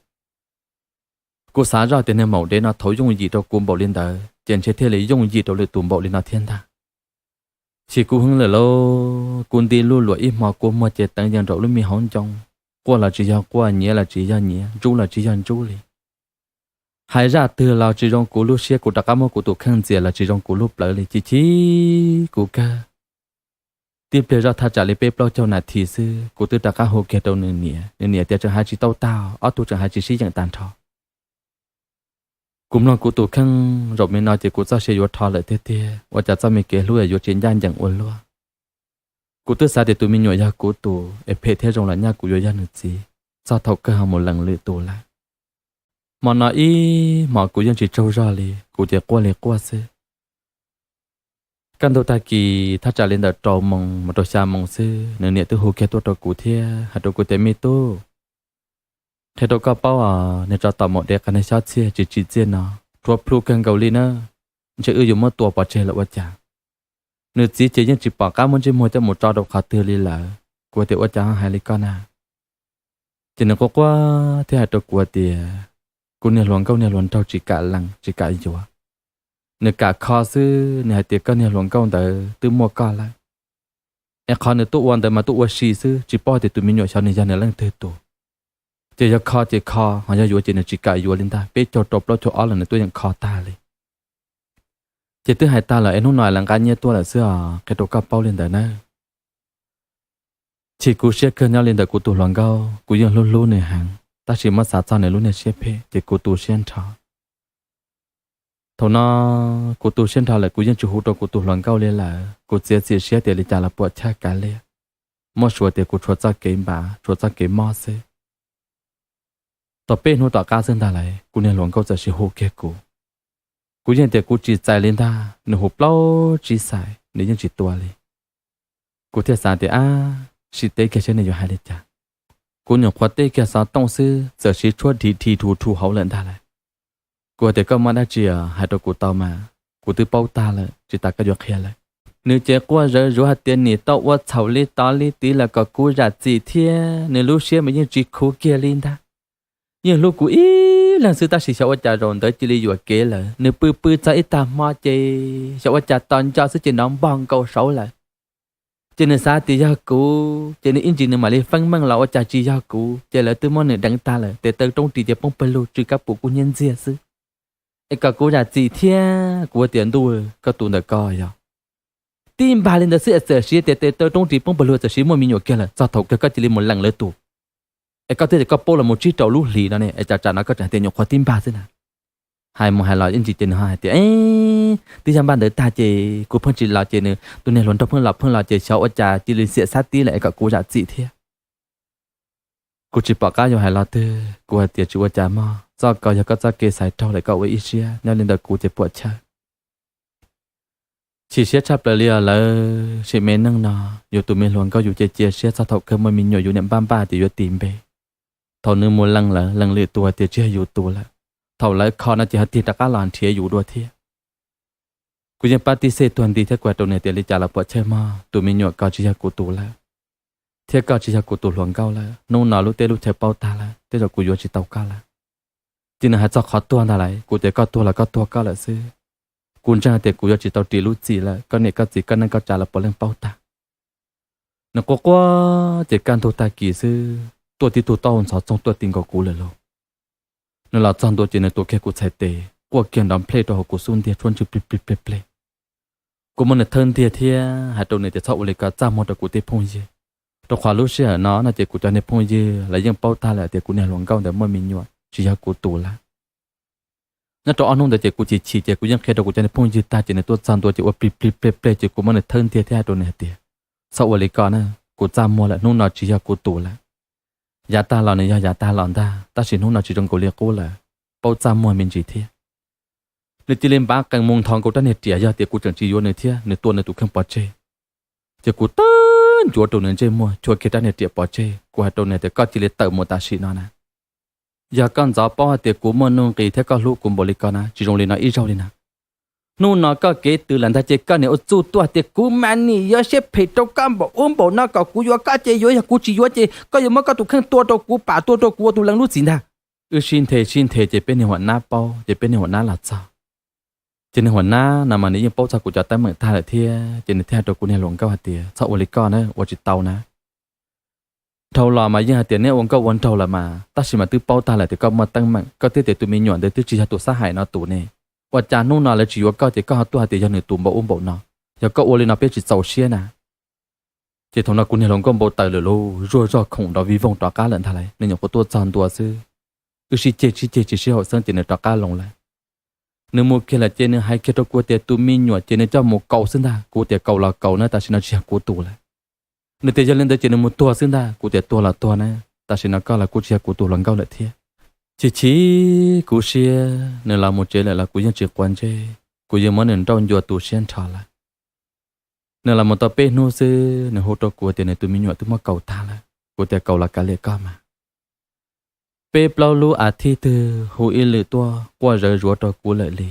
Kuv xav zoj tias niag maum dev no thaum yooj yim rau kuv npaum li ntawd ces ntshe thiaj li yooj yim rau lwm tus npaum li no thiab ntag. Chim kuv heev lawm lauj, kuv nti luj luam ib hmo kua muag ces teev yees nraum lub me hauv ncoo, quaj los tsis yog quaj, nyiav los tsis yog nyiav, ntsub los tsis yog ntsub li. Hais zaj twg los tsis zoo kuv lub siab, kuv rov qab muab kuv tus kheej ntxias los tsis zoo kuv lub plawv li, chim chim kuv kawg. Tib pliag zoj thaj tsam li peb plaub caug nas this xwb kuv twb rov qab hu kiag rau nws niam, nws niam tias tseem hais tsis tau tag, ob tug tseem hais tsis sib yeem tag nrho. Kuv mloog kuv tus kheej zaum me no ces kuv txoj sia yuav rho lawm tiag tiag, ua cas txoj me kev hlub yuav tsis ncaj ncees ua luaj. Kuv twb xav tias tus me nyuam yog kuv tus es phem thiab zoo los nyaj kuv yuav yog nws txiv. txog thaum kawg ho mus lees lwm tus lawm. Hmo no ib hmos kuv yeej tsis tsaug zog li, kuv ces quaj li quaj xwb. Kaj ntug tag kis thaj tsam li ntawm rau moos mus rau xya moos xwb, nws niam twb hu kiag tuaj rau kuv thiab hais rau kuv tias, Me tub, qhia rau koj paub os, niag tsov tom maum dev qas niag xyob txhiaj tsis tsim txiaj no, rhuav plhu kawg nkaus li na, ntshe wb yuav muab tua pov tseg lawm ua cas. Nws txiv ces yeej tsis pom qab muab ntsej muag coj mus tso rau qhov twg li lawm. Kuv tias, Ua cas ho hais li koj na? Ces nws quaj quaj thiab hais rau kuv tias, Kuv niag hluas nkauj niag hluas nraug tsis kam lees tsis kam yuav, nws kam kho xwb. Nws hais tias, Koj niag hluas nkauj ntawd twb muaj koj lawm, es qhov nws tuaj ua ntawd mas tuaj ua si xwb, tsis paub tias tus me nyuam xyov nws yog nws leej twg tus. Ces yog kho ces kho, ho yog yuav ces nws tsis kam yuav li ntag. Peb caug rau plaub caug ob los nws tuaj yeem kho tag li. Ces twb hais tag lawm es hnub no lawv nqa nyiaj tuaj lawm xwb os, qhia rau koj paub li ntawd nawb. Chim kuv siab kawg nyob li ntawm kuv tus hluas nkauj, kuv yeej hlub hlub nws heev, tab sis muab xav txog nws lub niag siab phem ces kuv tu siab nrho. Thaum no kuv tu siab nrho lawm kuv yeej tsis hu rau kuv tus hluas nkauj li lawm. Kuv txiav txim siab tias li cas los puam chawj kav liam, muab suav tias kuv tshuav txoj kev npav tshuav txoj kev mob xwb. Tau peb hnub tom qab xwb ntag lawm kuv niag hluas nkauj txawm sis hu kiag kuv. Kuv yeej tias kuv tsis txais li ntag, nws hu plaub tsib xais nws yeej tsis tua li. Kuv thiaj xav tias, Ab, sim teb kiag saib nws yuav hais li cas. Kuv nyuam qhuav teb kiag xov tooj xwb txawm sis tshuab dhi dhi rhu rhu hauv lawm ntag lawm. Kuv tias, Koj muaj dab tsi hais rau kuv tau mas, kuv twb paub tag lawm, tsis tas koj yuav qhia lawm. Nws ces quaj zawv zuav hais tias, Nim tau ua txhaum li tod li tid los kom kuv zam txim thiab. Nws lub siab mas yeej tsis khuv kiag li ntag. Yeej hlub kuv ib leeg xwb tab sis xyov ua cas zaum ntawd cia li yuam kev lawm. Nws pw pw txog ib tag hmo ces xyov ua cas tos nco xwb ces nrov npog nkaus saud lawm. Ces nws xav tias yog kuv ces nws ib ntsis nws mam li feeb meej los ua cas tsis yog kuv ces lawv twb muab nws deev tag lawm, tes taw roob ris ces poob pawg lug tsw kab pum kub hnyiab ntxiag xwb. Es kom kuv zam txim thiab. Kuv tias, Ntuj, koj tus ntawm ko yog tib npag li ntawd xwb es txawm siv tias tes taw roob ris poob pawg lug txawm siv muaj me nyuam kiag lawm, txog thaum kawg koj cia li mus lees lawv tus. Es koj thiaj tias koj paub los mus tsib rau lub hlis no ne, es tsam tsam no koj tseem hais tias nyuam qhuav tib npag xwb na. Hais mus hais los ib ntsis ces nws ho hais tias, Twb yog npaj ntawd tag ces kuv pheej tsis los ces nws tus niag hluas nraug pheej los pheej los ces xyov ua cas cia li xiam xab tib lawm es kom kuv zam txim thiab. Kuv tsis pom qab yuav hais los twg, kuv hais tias, Tsis ua cas mog, txoj ko yog koj txoj kev xaiv raug lawm koj ua ib siab, nyob li ntawm kuv ces puam chawj. Chim siab tshaj plaws li os lawv, sim me neej no yus tus me hluas nkauj yus cia cia siab txog thaum kawg muaj me nyuam yus niam npaj npaj tias yuav tis npe. Thaum nws mus lees lawm lees lwm tus hais tias tsis yog yus tus lawm, thaum lawv kho no ces ho tig rov qab los nrhiav yus dua thiab. Kuv yeej pab tib xej tuag nti thiab kuv hais rau nws tias, Li cas los puam chawj mog, tus me nyuam ko tsis yog kuv tus lawm, thiab koj tsis yog kuv tus hluas nkauj lawm. Hnub no lub teb lub chaw paub tag lawm, tej zaum kuv yuav tsis tau koj lawm. Ces nws hais txog qhov tuag ntag lawm, kuv tias, Koj tuag los koj tuag koj lawm xwb. Kuv ntseeg hais tias kuv yuav tsis tau ris lub txim lawm, koj niam koj txiv koj neej koj tsav los puav leej paub tag. Nws quaj quaj ces kaj ntug tag kis xwb tuaj tib tug taub hau ntxhov txoog tuaj ti nkaus kuv lawm lauj. Nws los txog ntua ces nws tuav kiag kuv txhais tes quaj kiag nrov nplej rau hauv kuv xub ntiag tshuab ntswg plig plig plig plig. Kuv muab nws thawb ntiag thiab hais rau nws tias, Txhob ua li ko, txaj muag rau kuv tej phooj ywg, rau qhov lub sij hawm no no ces kuv cov niag phooj ywg lawv yeej paub tag lawm tias kuv niag hluas nkauj ntawd muaj me nyuam tsis yog kuv tus lawm. Nyob rau ob hnub ntawd ces kuv chim chim ces kuv yeej qhia rau kuv cov niag phooj ywg tag ces nws tuaj txog ntua ces ua plig plig plig plig ces kuv muab nws thawb ntiag thiab hais rau nws hais tias, Txhob ua li ko na, kuv txaj muag lawm, hnub no tsis yog kuv tus lawm. Yav tag los nws yog yav tag los ntag, tab sis hnub no tsis zoo nkaus li qub lawm, paub txaj muag me ntsis thiab. Nws cia li npav qees mus nthos nkaus rab niag riam, yog tias kuv tseem tsis yuav nws thiab nws tua nws tus kheej pov tseg. Ces kuv tawb ncuav rau nws ntsej muag, chua kiag rab niag riam pov tseg, kuv hais rau nws tias, Koj cia li tawm mus tam sim no na. Yog koj ntxov paub hais tias kuv muaj nuj nqis thiab koj hlub kuv npaum li ko na, tsis zoo li no ib zaug li na. Hnub no koj kev tws lawm ntag ces koj niam ua txuj tuaj tias kuv mas nim yuav siab phem rau koj npaum ub npaum no, kom kuv yuav koj ces yuav, yog kuv tsis yuav ces koj yuav muab koj tus kheej tua rau kuv pam, tua rau kuv ua tus leej lub txim ntag. Wb sib nthe sib nthe ces peb niag huam nab paub ces peb niag huam nab los txog. Ces niag huam nab no mas nws yeej paub txog kuv cov teeb meem tag lawm thiab ces nws thiaj hais rau kuv niag hluas nkauj hais tias, Txhob ua li koj na, ua tsis tau na. Dhau los mas yeej hais tias neb ua nkauj ua nraug lawm mas, tab sis mas twb paub tag lawm tias koj muaj teeb meem, koj twb tias tus me nyuam ntawd twb tsis yog tus xab hais no tus ne. Ua cas hnub no lawv tsis yuav koj ces koj ho tuaj hais tias yog nws tus npaum ub npaum no, yog koj ua li no peb tsis txaus siab na. Ces thaum no kuv niag hluas nkauj npau taws lawm lauj, zuaj zog khoom nrov vij voog rov qab lawm ntag lauj, nws nyuam qhuav tuaj txog ntua xwb. Wb sib ceg sib ceg tsis sib haum xeeb ces nws rov qab loo lawm. Nws mus kiag lawm ces nws hais kiag rau kuv tias tus me nyuam ces nws coj mus kaus xwb ntag. Kuv tias kaus los kaus na, tam sim no tsis yog kuv tus lawm. Nws tias yog li ntawd ces nws mus tuag xwb ntag. Kuv tias tuag los tuag na, tam sim no koj los kuj tsis yog kuv tus hluas nkauj lawm thiab. Chim chim kuv siab, nws los mus tsev lawm los kuv yeej tsis quav ntsej, kuv yeej muab nws nrauj ncua tu siab nrho lawm. Nws los mus tau peb hnub xwb, nws hu rau kuv tias nws tus me nyuam twb muab kaus tag lawm. Kuv tias kaus los kav liam koj mas. Peb plaub lub as thiv twg hu ib lwm tuaj quaj zawv zuav rau kuv lawm li.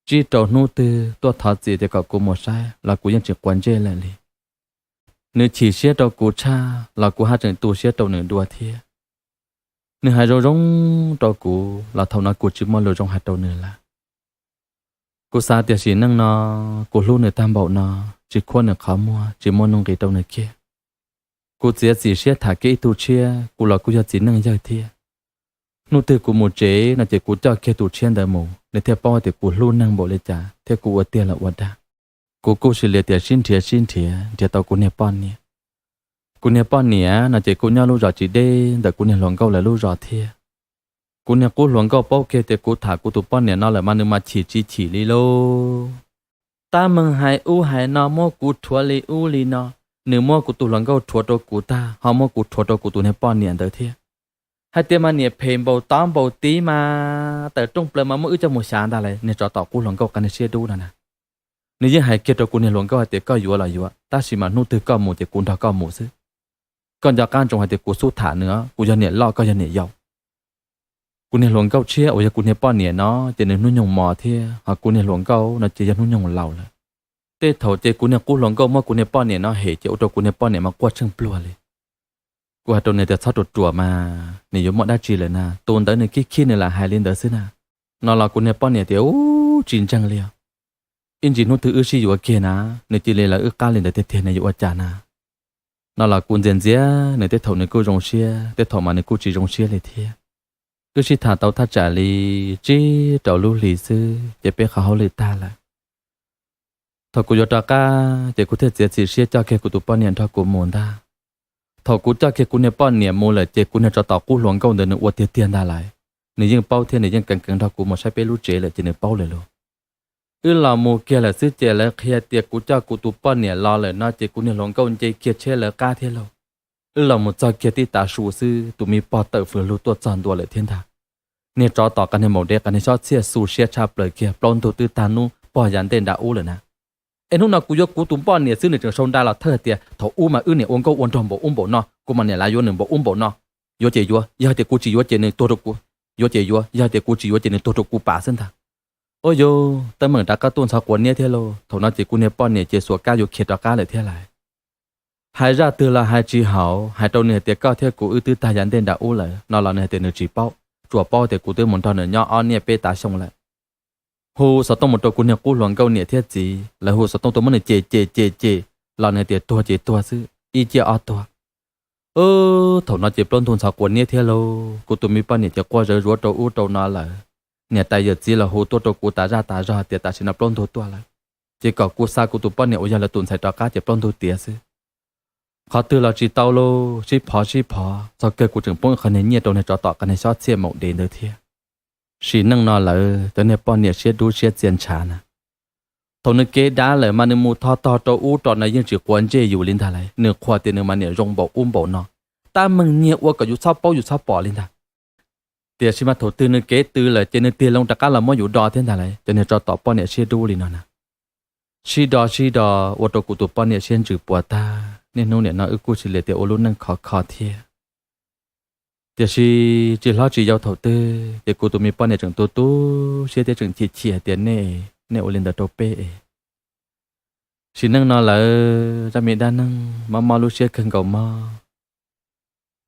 Tsib rau hnub twg tuaj thov txim tias kom kuv mus saib los kuv yeej tsis quav ntsej lawm li. Nws chim siab rau kuv tshaj los kuv haj tseem tu siab rau nws dua thiab. Nws hais zoo zoo rau kuv los thaum no kuv tsis muaj lus zoo hais rau nws lawm. Kuv xav tias sim neej no kuv hlub nws tag npaum no, tsis khuab nws qhov muag, tsis muaj nuj nqis rau nws kiag. Kuv txiav txim siab tham kiag ib tug tshiab, kuv los kuj yog txiv neej yawg thiab. Hnub twg kuv mus tsev no ces kuv coj kiag tus tshiab ntawd mus, nws thiaj paub tias kuv hlub neeg npaum li cas thiab kuv ua tiag los ua dag. Kuv kuj sim li tias sib nrhiav sib nrhiav nrhiav tau kuv niag poj niam. Kuv niag poj niam no ces kuj nyob lub zos tsis deb ntawm kuv niag hluas nkauj lawv lub zos thiab. Kuv niag qub hluas nkauj paub kiag tias kuv tham kuv tus poj niam no lawm mas nws mas chim tsis chim li lauj. Tab meeg hais ub hais no muab kuv rhuav li ub li no, nws muab kuv tus hluas nkauj rhuav rau kuv tag ho muab kuv rhuav rau kuv tus niag poj niam ntawd thiab. Hais tias mas niam phem npaum tod npaum tid mas tawm rooj plaws mas muab wb coj mus xyav ntag lauj. Niag tsov tom qub hluas nkauj qab niag siab dub no na, nws yeej hais kiag rau kuv niag hluas nkauj hais tias koj yuav los yuav, tab sis mas hnub twg koj mus ces kuv nrog koj mus xwb. Koj nco qab ntsoov hais tias kuv xub tham nws, kuv yog niam loj koj yog niam yau. Kuv niag hluas nkauj tshiab uas yog kuv niag poj niam no ces nws hnub nyoog mos thiab, ho kuv niag hluas nkauj no ces yog hnub nyoog laus lawm. Tej thaum ces kuv niag qub hluas nkauj muab kuv niag poj niam no hem ces ua rau kuv niag poj niam mas quaj tsheej pluag li. Kuv hais rau nws tias txhob ruam ruam mas, nws yuav muaj dab tsi lawm na, tus ntawd nws khib khib nws lam hais li ntawd xwb na. No los kuv niag poj niam tias ub tsis ntseeg li os. Ib ntsis hnub twg wb sib yuav kiag na, nws cia li lawv wb qab li ntawd tiag tiag nws yuav ua cas na. No los kuv ntxias ntxias nws tej thaum nws kuj zoo siab, tej thaum mas nws kuj tsis zoo siab li thiab. Wb sib tham tau thaj tsam li tsib rau lub hlis xwb ces peb qhov hauj lwm tag lawm. Thaum kuv yuav rov qab ces kuv thiaj txiav txim siab coj kiag kuv tus poj niam nrog kuv mus ntag. Thaum kuv coj kiag kuv niag poj niam mus lawm ces kuv niag tsov tom qub hluas nkauj ntawd nws ua tiag tiag ntag lauj. Nws yeej paub thiab nws yeej keev keev nrog kuv mus saib peb lub tsev lawm ces nws paub lawm lauj. Wb los mus kiag lawm xwb ces lawv qhia tias kuv coj kuv tus poj niam los lawm no ces kuv niag hluas nkauj nce kiag tsheb lawv qab thiab lauj. Wb los mus txog kiag tib tav su xwb tus me pog tawm fws lug tuaj txog ntua lawm thiab ntag. Niag tsov tom qab niag maum dev qab niag xob txhiaj xu siab tshaj plaws kiag, plaub ntug twb tag nub pog yav ntej nram ub lawm na. Es hnub no kuv yuav kuv tus poj niam xwb nws tseem sau nra los thawj tias thaum ub mas wb niam ua nkauj ua nraug npaum ub npaum no, kuv mas niam lav yuav nws npaum ub npaum no. Yuav ces yuav, yog hais tias kuv tsis yuav ces nws tuag rau kuv, yuav ces yuav, yog hais tias kuv tsis yuav ces nws tuag rau kuv pam xwb ntag. Ua yog teeb meem rov qab tuaj ntxhov quav niab thiab lauj. Thaum no ces kuv niag poj niam ces xuas kab yuav khiav rov qab lawm thiab lauj. Hais zaj twg los hais tsis haum, hais rau nws hais tias koj thiab kuv wb twb tag yav ntej nram ub lawm no los nws hais tias nws tsis paub, tsuas paub tias kuv twb mus nrog nws nyob ob niaj peb tav xyoo lawm. Hu xov tooj mus rau kuv niag qub hluas nkauj niam thiab txiv, lawv hu xov tooj tuaj muab nws cem cem cem cem los nws hais tias tuag ces tuag xwb, ib ciaj ob tuag. Thaum no ces plaub ntug ntxhov quav niab thiab lauj, kuv tus me poj niam ces quaj zawv zuav rau ub rau no lawm. Niam tais yawm txiv los hu tuaj rau kuv tas zaj tas zog tias tam sim no plaub ntug tuaj lawm, ces kom kuv xa kuv tus poj niam uas yog lawv tus ntxhais rov qab ces plaub ntug tiav xwb. Qhov twg los tsis tau lauj, sib phov sib phov txog kawg kuv tseem poob ib qho niag nyiaj rau niag tsov tom qab niag xob txhiaj maum dev ntawd thiab. Sim neej no lawm cov niag poj niam siab dub siab txias ntshav na, thaum nws kev dav lawm mas nws mus thov tog rau ub rau no yeej tsis quav ntsej yus li ntag lauj. Nws qhuas tias nws mas niam zoo npaum ub npaum no, tab meeg nyiag ua kom yus txhob paub yus txhob pom li ntag. Tiam sis mas thaum twg nws kev tw lawm ces nws tig loo rov qab los muab yus do thiab ntag lauj. Cov niag tsov tom poj niam siab dub li no na, sib do sib do ua rau kuv tus poj niam siab ntsws puas tag. Niaj hnub nim no wb kuj sis li tias ua lub neej khov kho thiab. Tiam sis tsis hlob tsis yau thaum twg ces kuv tus me poj niam tseem tu tu siab thiab tseem chim chim hais tias nej, nej ua li ntawd rau peb es. Sim neej no lawm zaj me dab neeg mob mob lub siab kawg nkaus mog.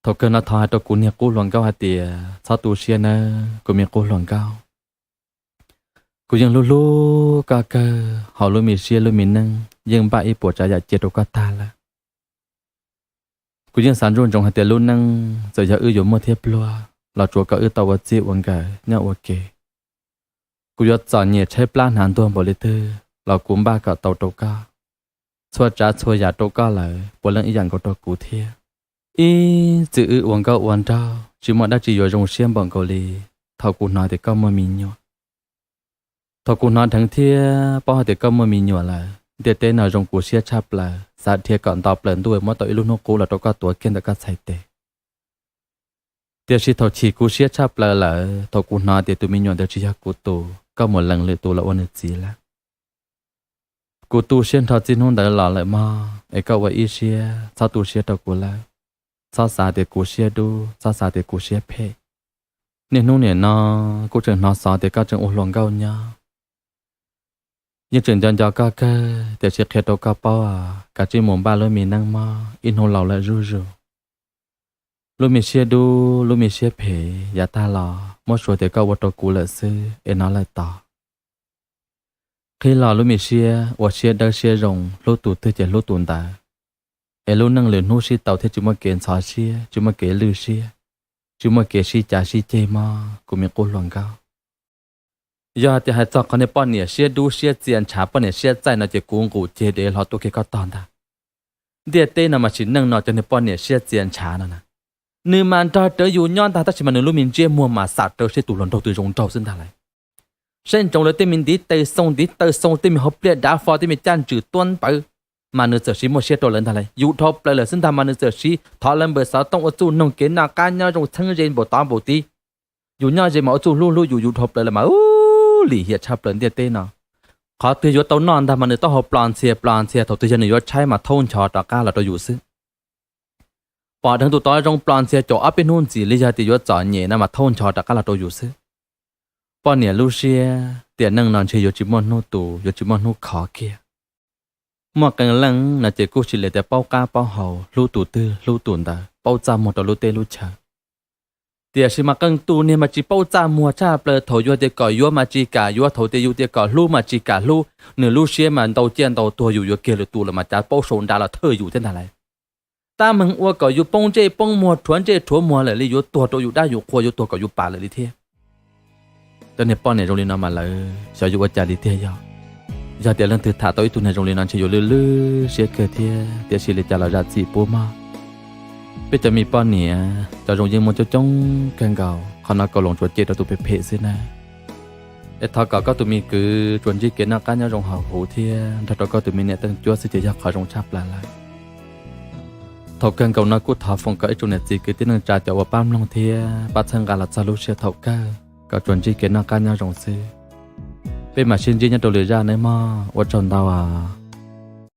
Thaum kawg no thov hais rau kuv niag qub hluas nkauj hais tias txhob tu siab nawb kuv me qub hluas nkauj. Kuv yeej hlub hlub koj kawg, hauv lub me siab lub me neej yeej npaj ib puas tsav yam cia rau koj tag lawm. Kuv yeej xav ntsoov ntsoov hais tias lub neej txawm yog wb yuav muaj thiab pluag los tsuav kom wb tau ua txij ua nkawm nyob ua ke. Kuv yuav txom nyem tshaib plab hnav ntuag npaum li twg los kuv npaj kom tau rau koj. Txhua tsav txhua yam rau koj lawm puav leej ib yam nkaus rau kuv thiab. Ib txwm wb ua nkauj ua nraug tsis muaj dab tsi yuav zoo siab npaum nkaus li thaum kuv hnov tias koj muaj me nyuam. Thaum kuv hnov dheev thiab paub hais tias koj muaj me nyuam lawm, ntiaj teb no zoo kuv siab tshaj plaws, xav dhia kom nto plaws ntuj muab tau ib lub hnub qub los rau koj tuav kiag ntawm koj txhais tes. Tiam sis thaum chim kuv siab tshaj plaws lawm thaum kuv hnov tias tus me nyuam ntawd tsis yog kuv tus, koj mus lees lwm tus los ua nws txiv lawm. Kuv tu siab nrho txij hnub ntawd los lawm mog, es koj ua ib siab txhob tu siab rau kuv lawm. Txhob xav tias kuv siab dub, txhob xav tias kuv siab phem. Niaj hnub nim no kuv tseem hnov xov tias koj tseem ua hluas nkauj nyob. Yeej tseem nco nco koj kawg, tiam sis qhia rau koj paub, kav tsij mus npaj lub me neej mog, ib hnub laus lawm zuj zus. Lub me siab dub, lub me siab phem yav tag los muab suav tias koj ua rau kuv lawm xwb es hnov lawm tos. Qhib los lub me siab ua siab dawb siab zoo, hlub tus twg ces hlub tus ntawd, es lub neej lwm hnub sib tau thiaj tsis muaj kev ntxhov siab, tsis muaj kev lwj siab, tsis muaj kev sib cav sib ceg mog kuv me qub hluas nkauj. Yog hais tias hais txog qhov niag poj niam siab dub siab txia ntshav, poj niam siab txaij no ces kuv nqus ceg dev hlo tuaj kiag koj tog ntag. Ntiaj teb no mas sim neej no cov niag poj niam siab txia ntshav no na, nws mas nrog rawv yus nyob ntag tab sis mas nws lub me ntsiab muag mas xam rawv seb tus hluas nraug twg zoo nraug xwb ntag lauj. Saib ntsoov lawv tej me ntiv tes xoo, ntiv taw xoo, tej me hauv pliaj dav fo, tej me caj ntswm tuab npawv, mas nws txawm siv muaj siab rau lawv ntag lauj. Yus dhau plaws lawm xwb ntag mas nws txawm siv thov lawv npawm xov tooj ua txuj noog kev noj qab nyob zoo txheeb ze npaum tod npaum tid. Yus nyob ze mas ua txuj hlub hlub yus, yus dhau plaws lawm mas ub, lim hiam tshaj plaws ntiaj teb no. Qhov twg yuav tau noj ntag mas nws taub hau plo ntxhias plo ntxhias, thaum twg yog nws yuav tshaib mas thaub nchos rov qab los rau yus xwb. Pom dheev tus tod zoo plo ntxhias caum ob peb hnub ntxiv li, yog tias yuav txom nyem no mas thaub nchos rov qab los rau yus xwb. Poj niam lub siab tiam neej no ntshe yuav tsis muaj hnub tu, yuav tsis muaj hnub khov kiag. Muaj qee leej no ces kuj sim li tias paub qab paub hau, hlub tus twg hlub tus ntawd, paub txaj muag rau lub teb lub chaw. Tiam sis mas qee tus niag mas tsis paub txaj muag tshaj plaws, thaum yus tias kom yuav mas tsis kam yuav, thaum tias yus tias kom hlub mas tsis kam hlub, nws lub siab mas ntau ciaj ntau tuag, yus yuav kiag lwm tus lawm mas cav paub sau nra los thawj yus thiab ntag lauj. Tab meeg ua kom yus poob ntsej poob muag, rhuav ntsej rhuav muag lawm li, yuav tuag rau yus dab yus qhua, yuav tuag kom yus pam lawm li thiab. Cov niag poj niam zoo li no mas lawv xyov yuav ua cas li tiag yog. Yog tias leej twg tham tau ib tug niag zoo li no ntshe yuav lwj lwj siab kawg thiab, tiam sis li cas los zam txim pub mog. Peb cov me poj niam cov zoo yeej muaj coob coob kawg nkaus, qhov no Kaus Loos tsuas cem rau tus phem phem xwb na. Es thov kom koj tus me kwv tsuas ntsib kev noj qab nyob zoo hauv huv thiab nrog rau koj tus me niam teej cuab xwb ces yog qhov zoo tshaj plaws lawm. Thaum kawg nkaus no kuj thov foom kom ib tsoom niam txiv kwv tij neej tsa cov uas pab mloog thiab pab txhawb nqa los txog lub sij hawm thaum kawg kom tsuas ntsib kev noj qab nyob zoo xwb. Peb mam sib ntsib nyob rau lwm zaj nawb mog, ua tsaug ntau os.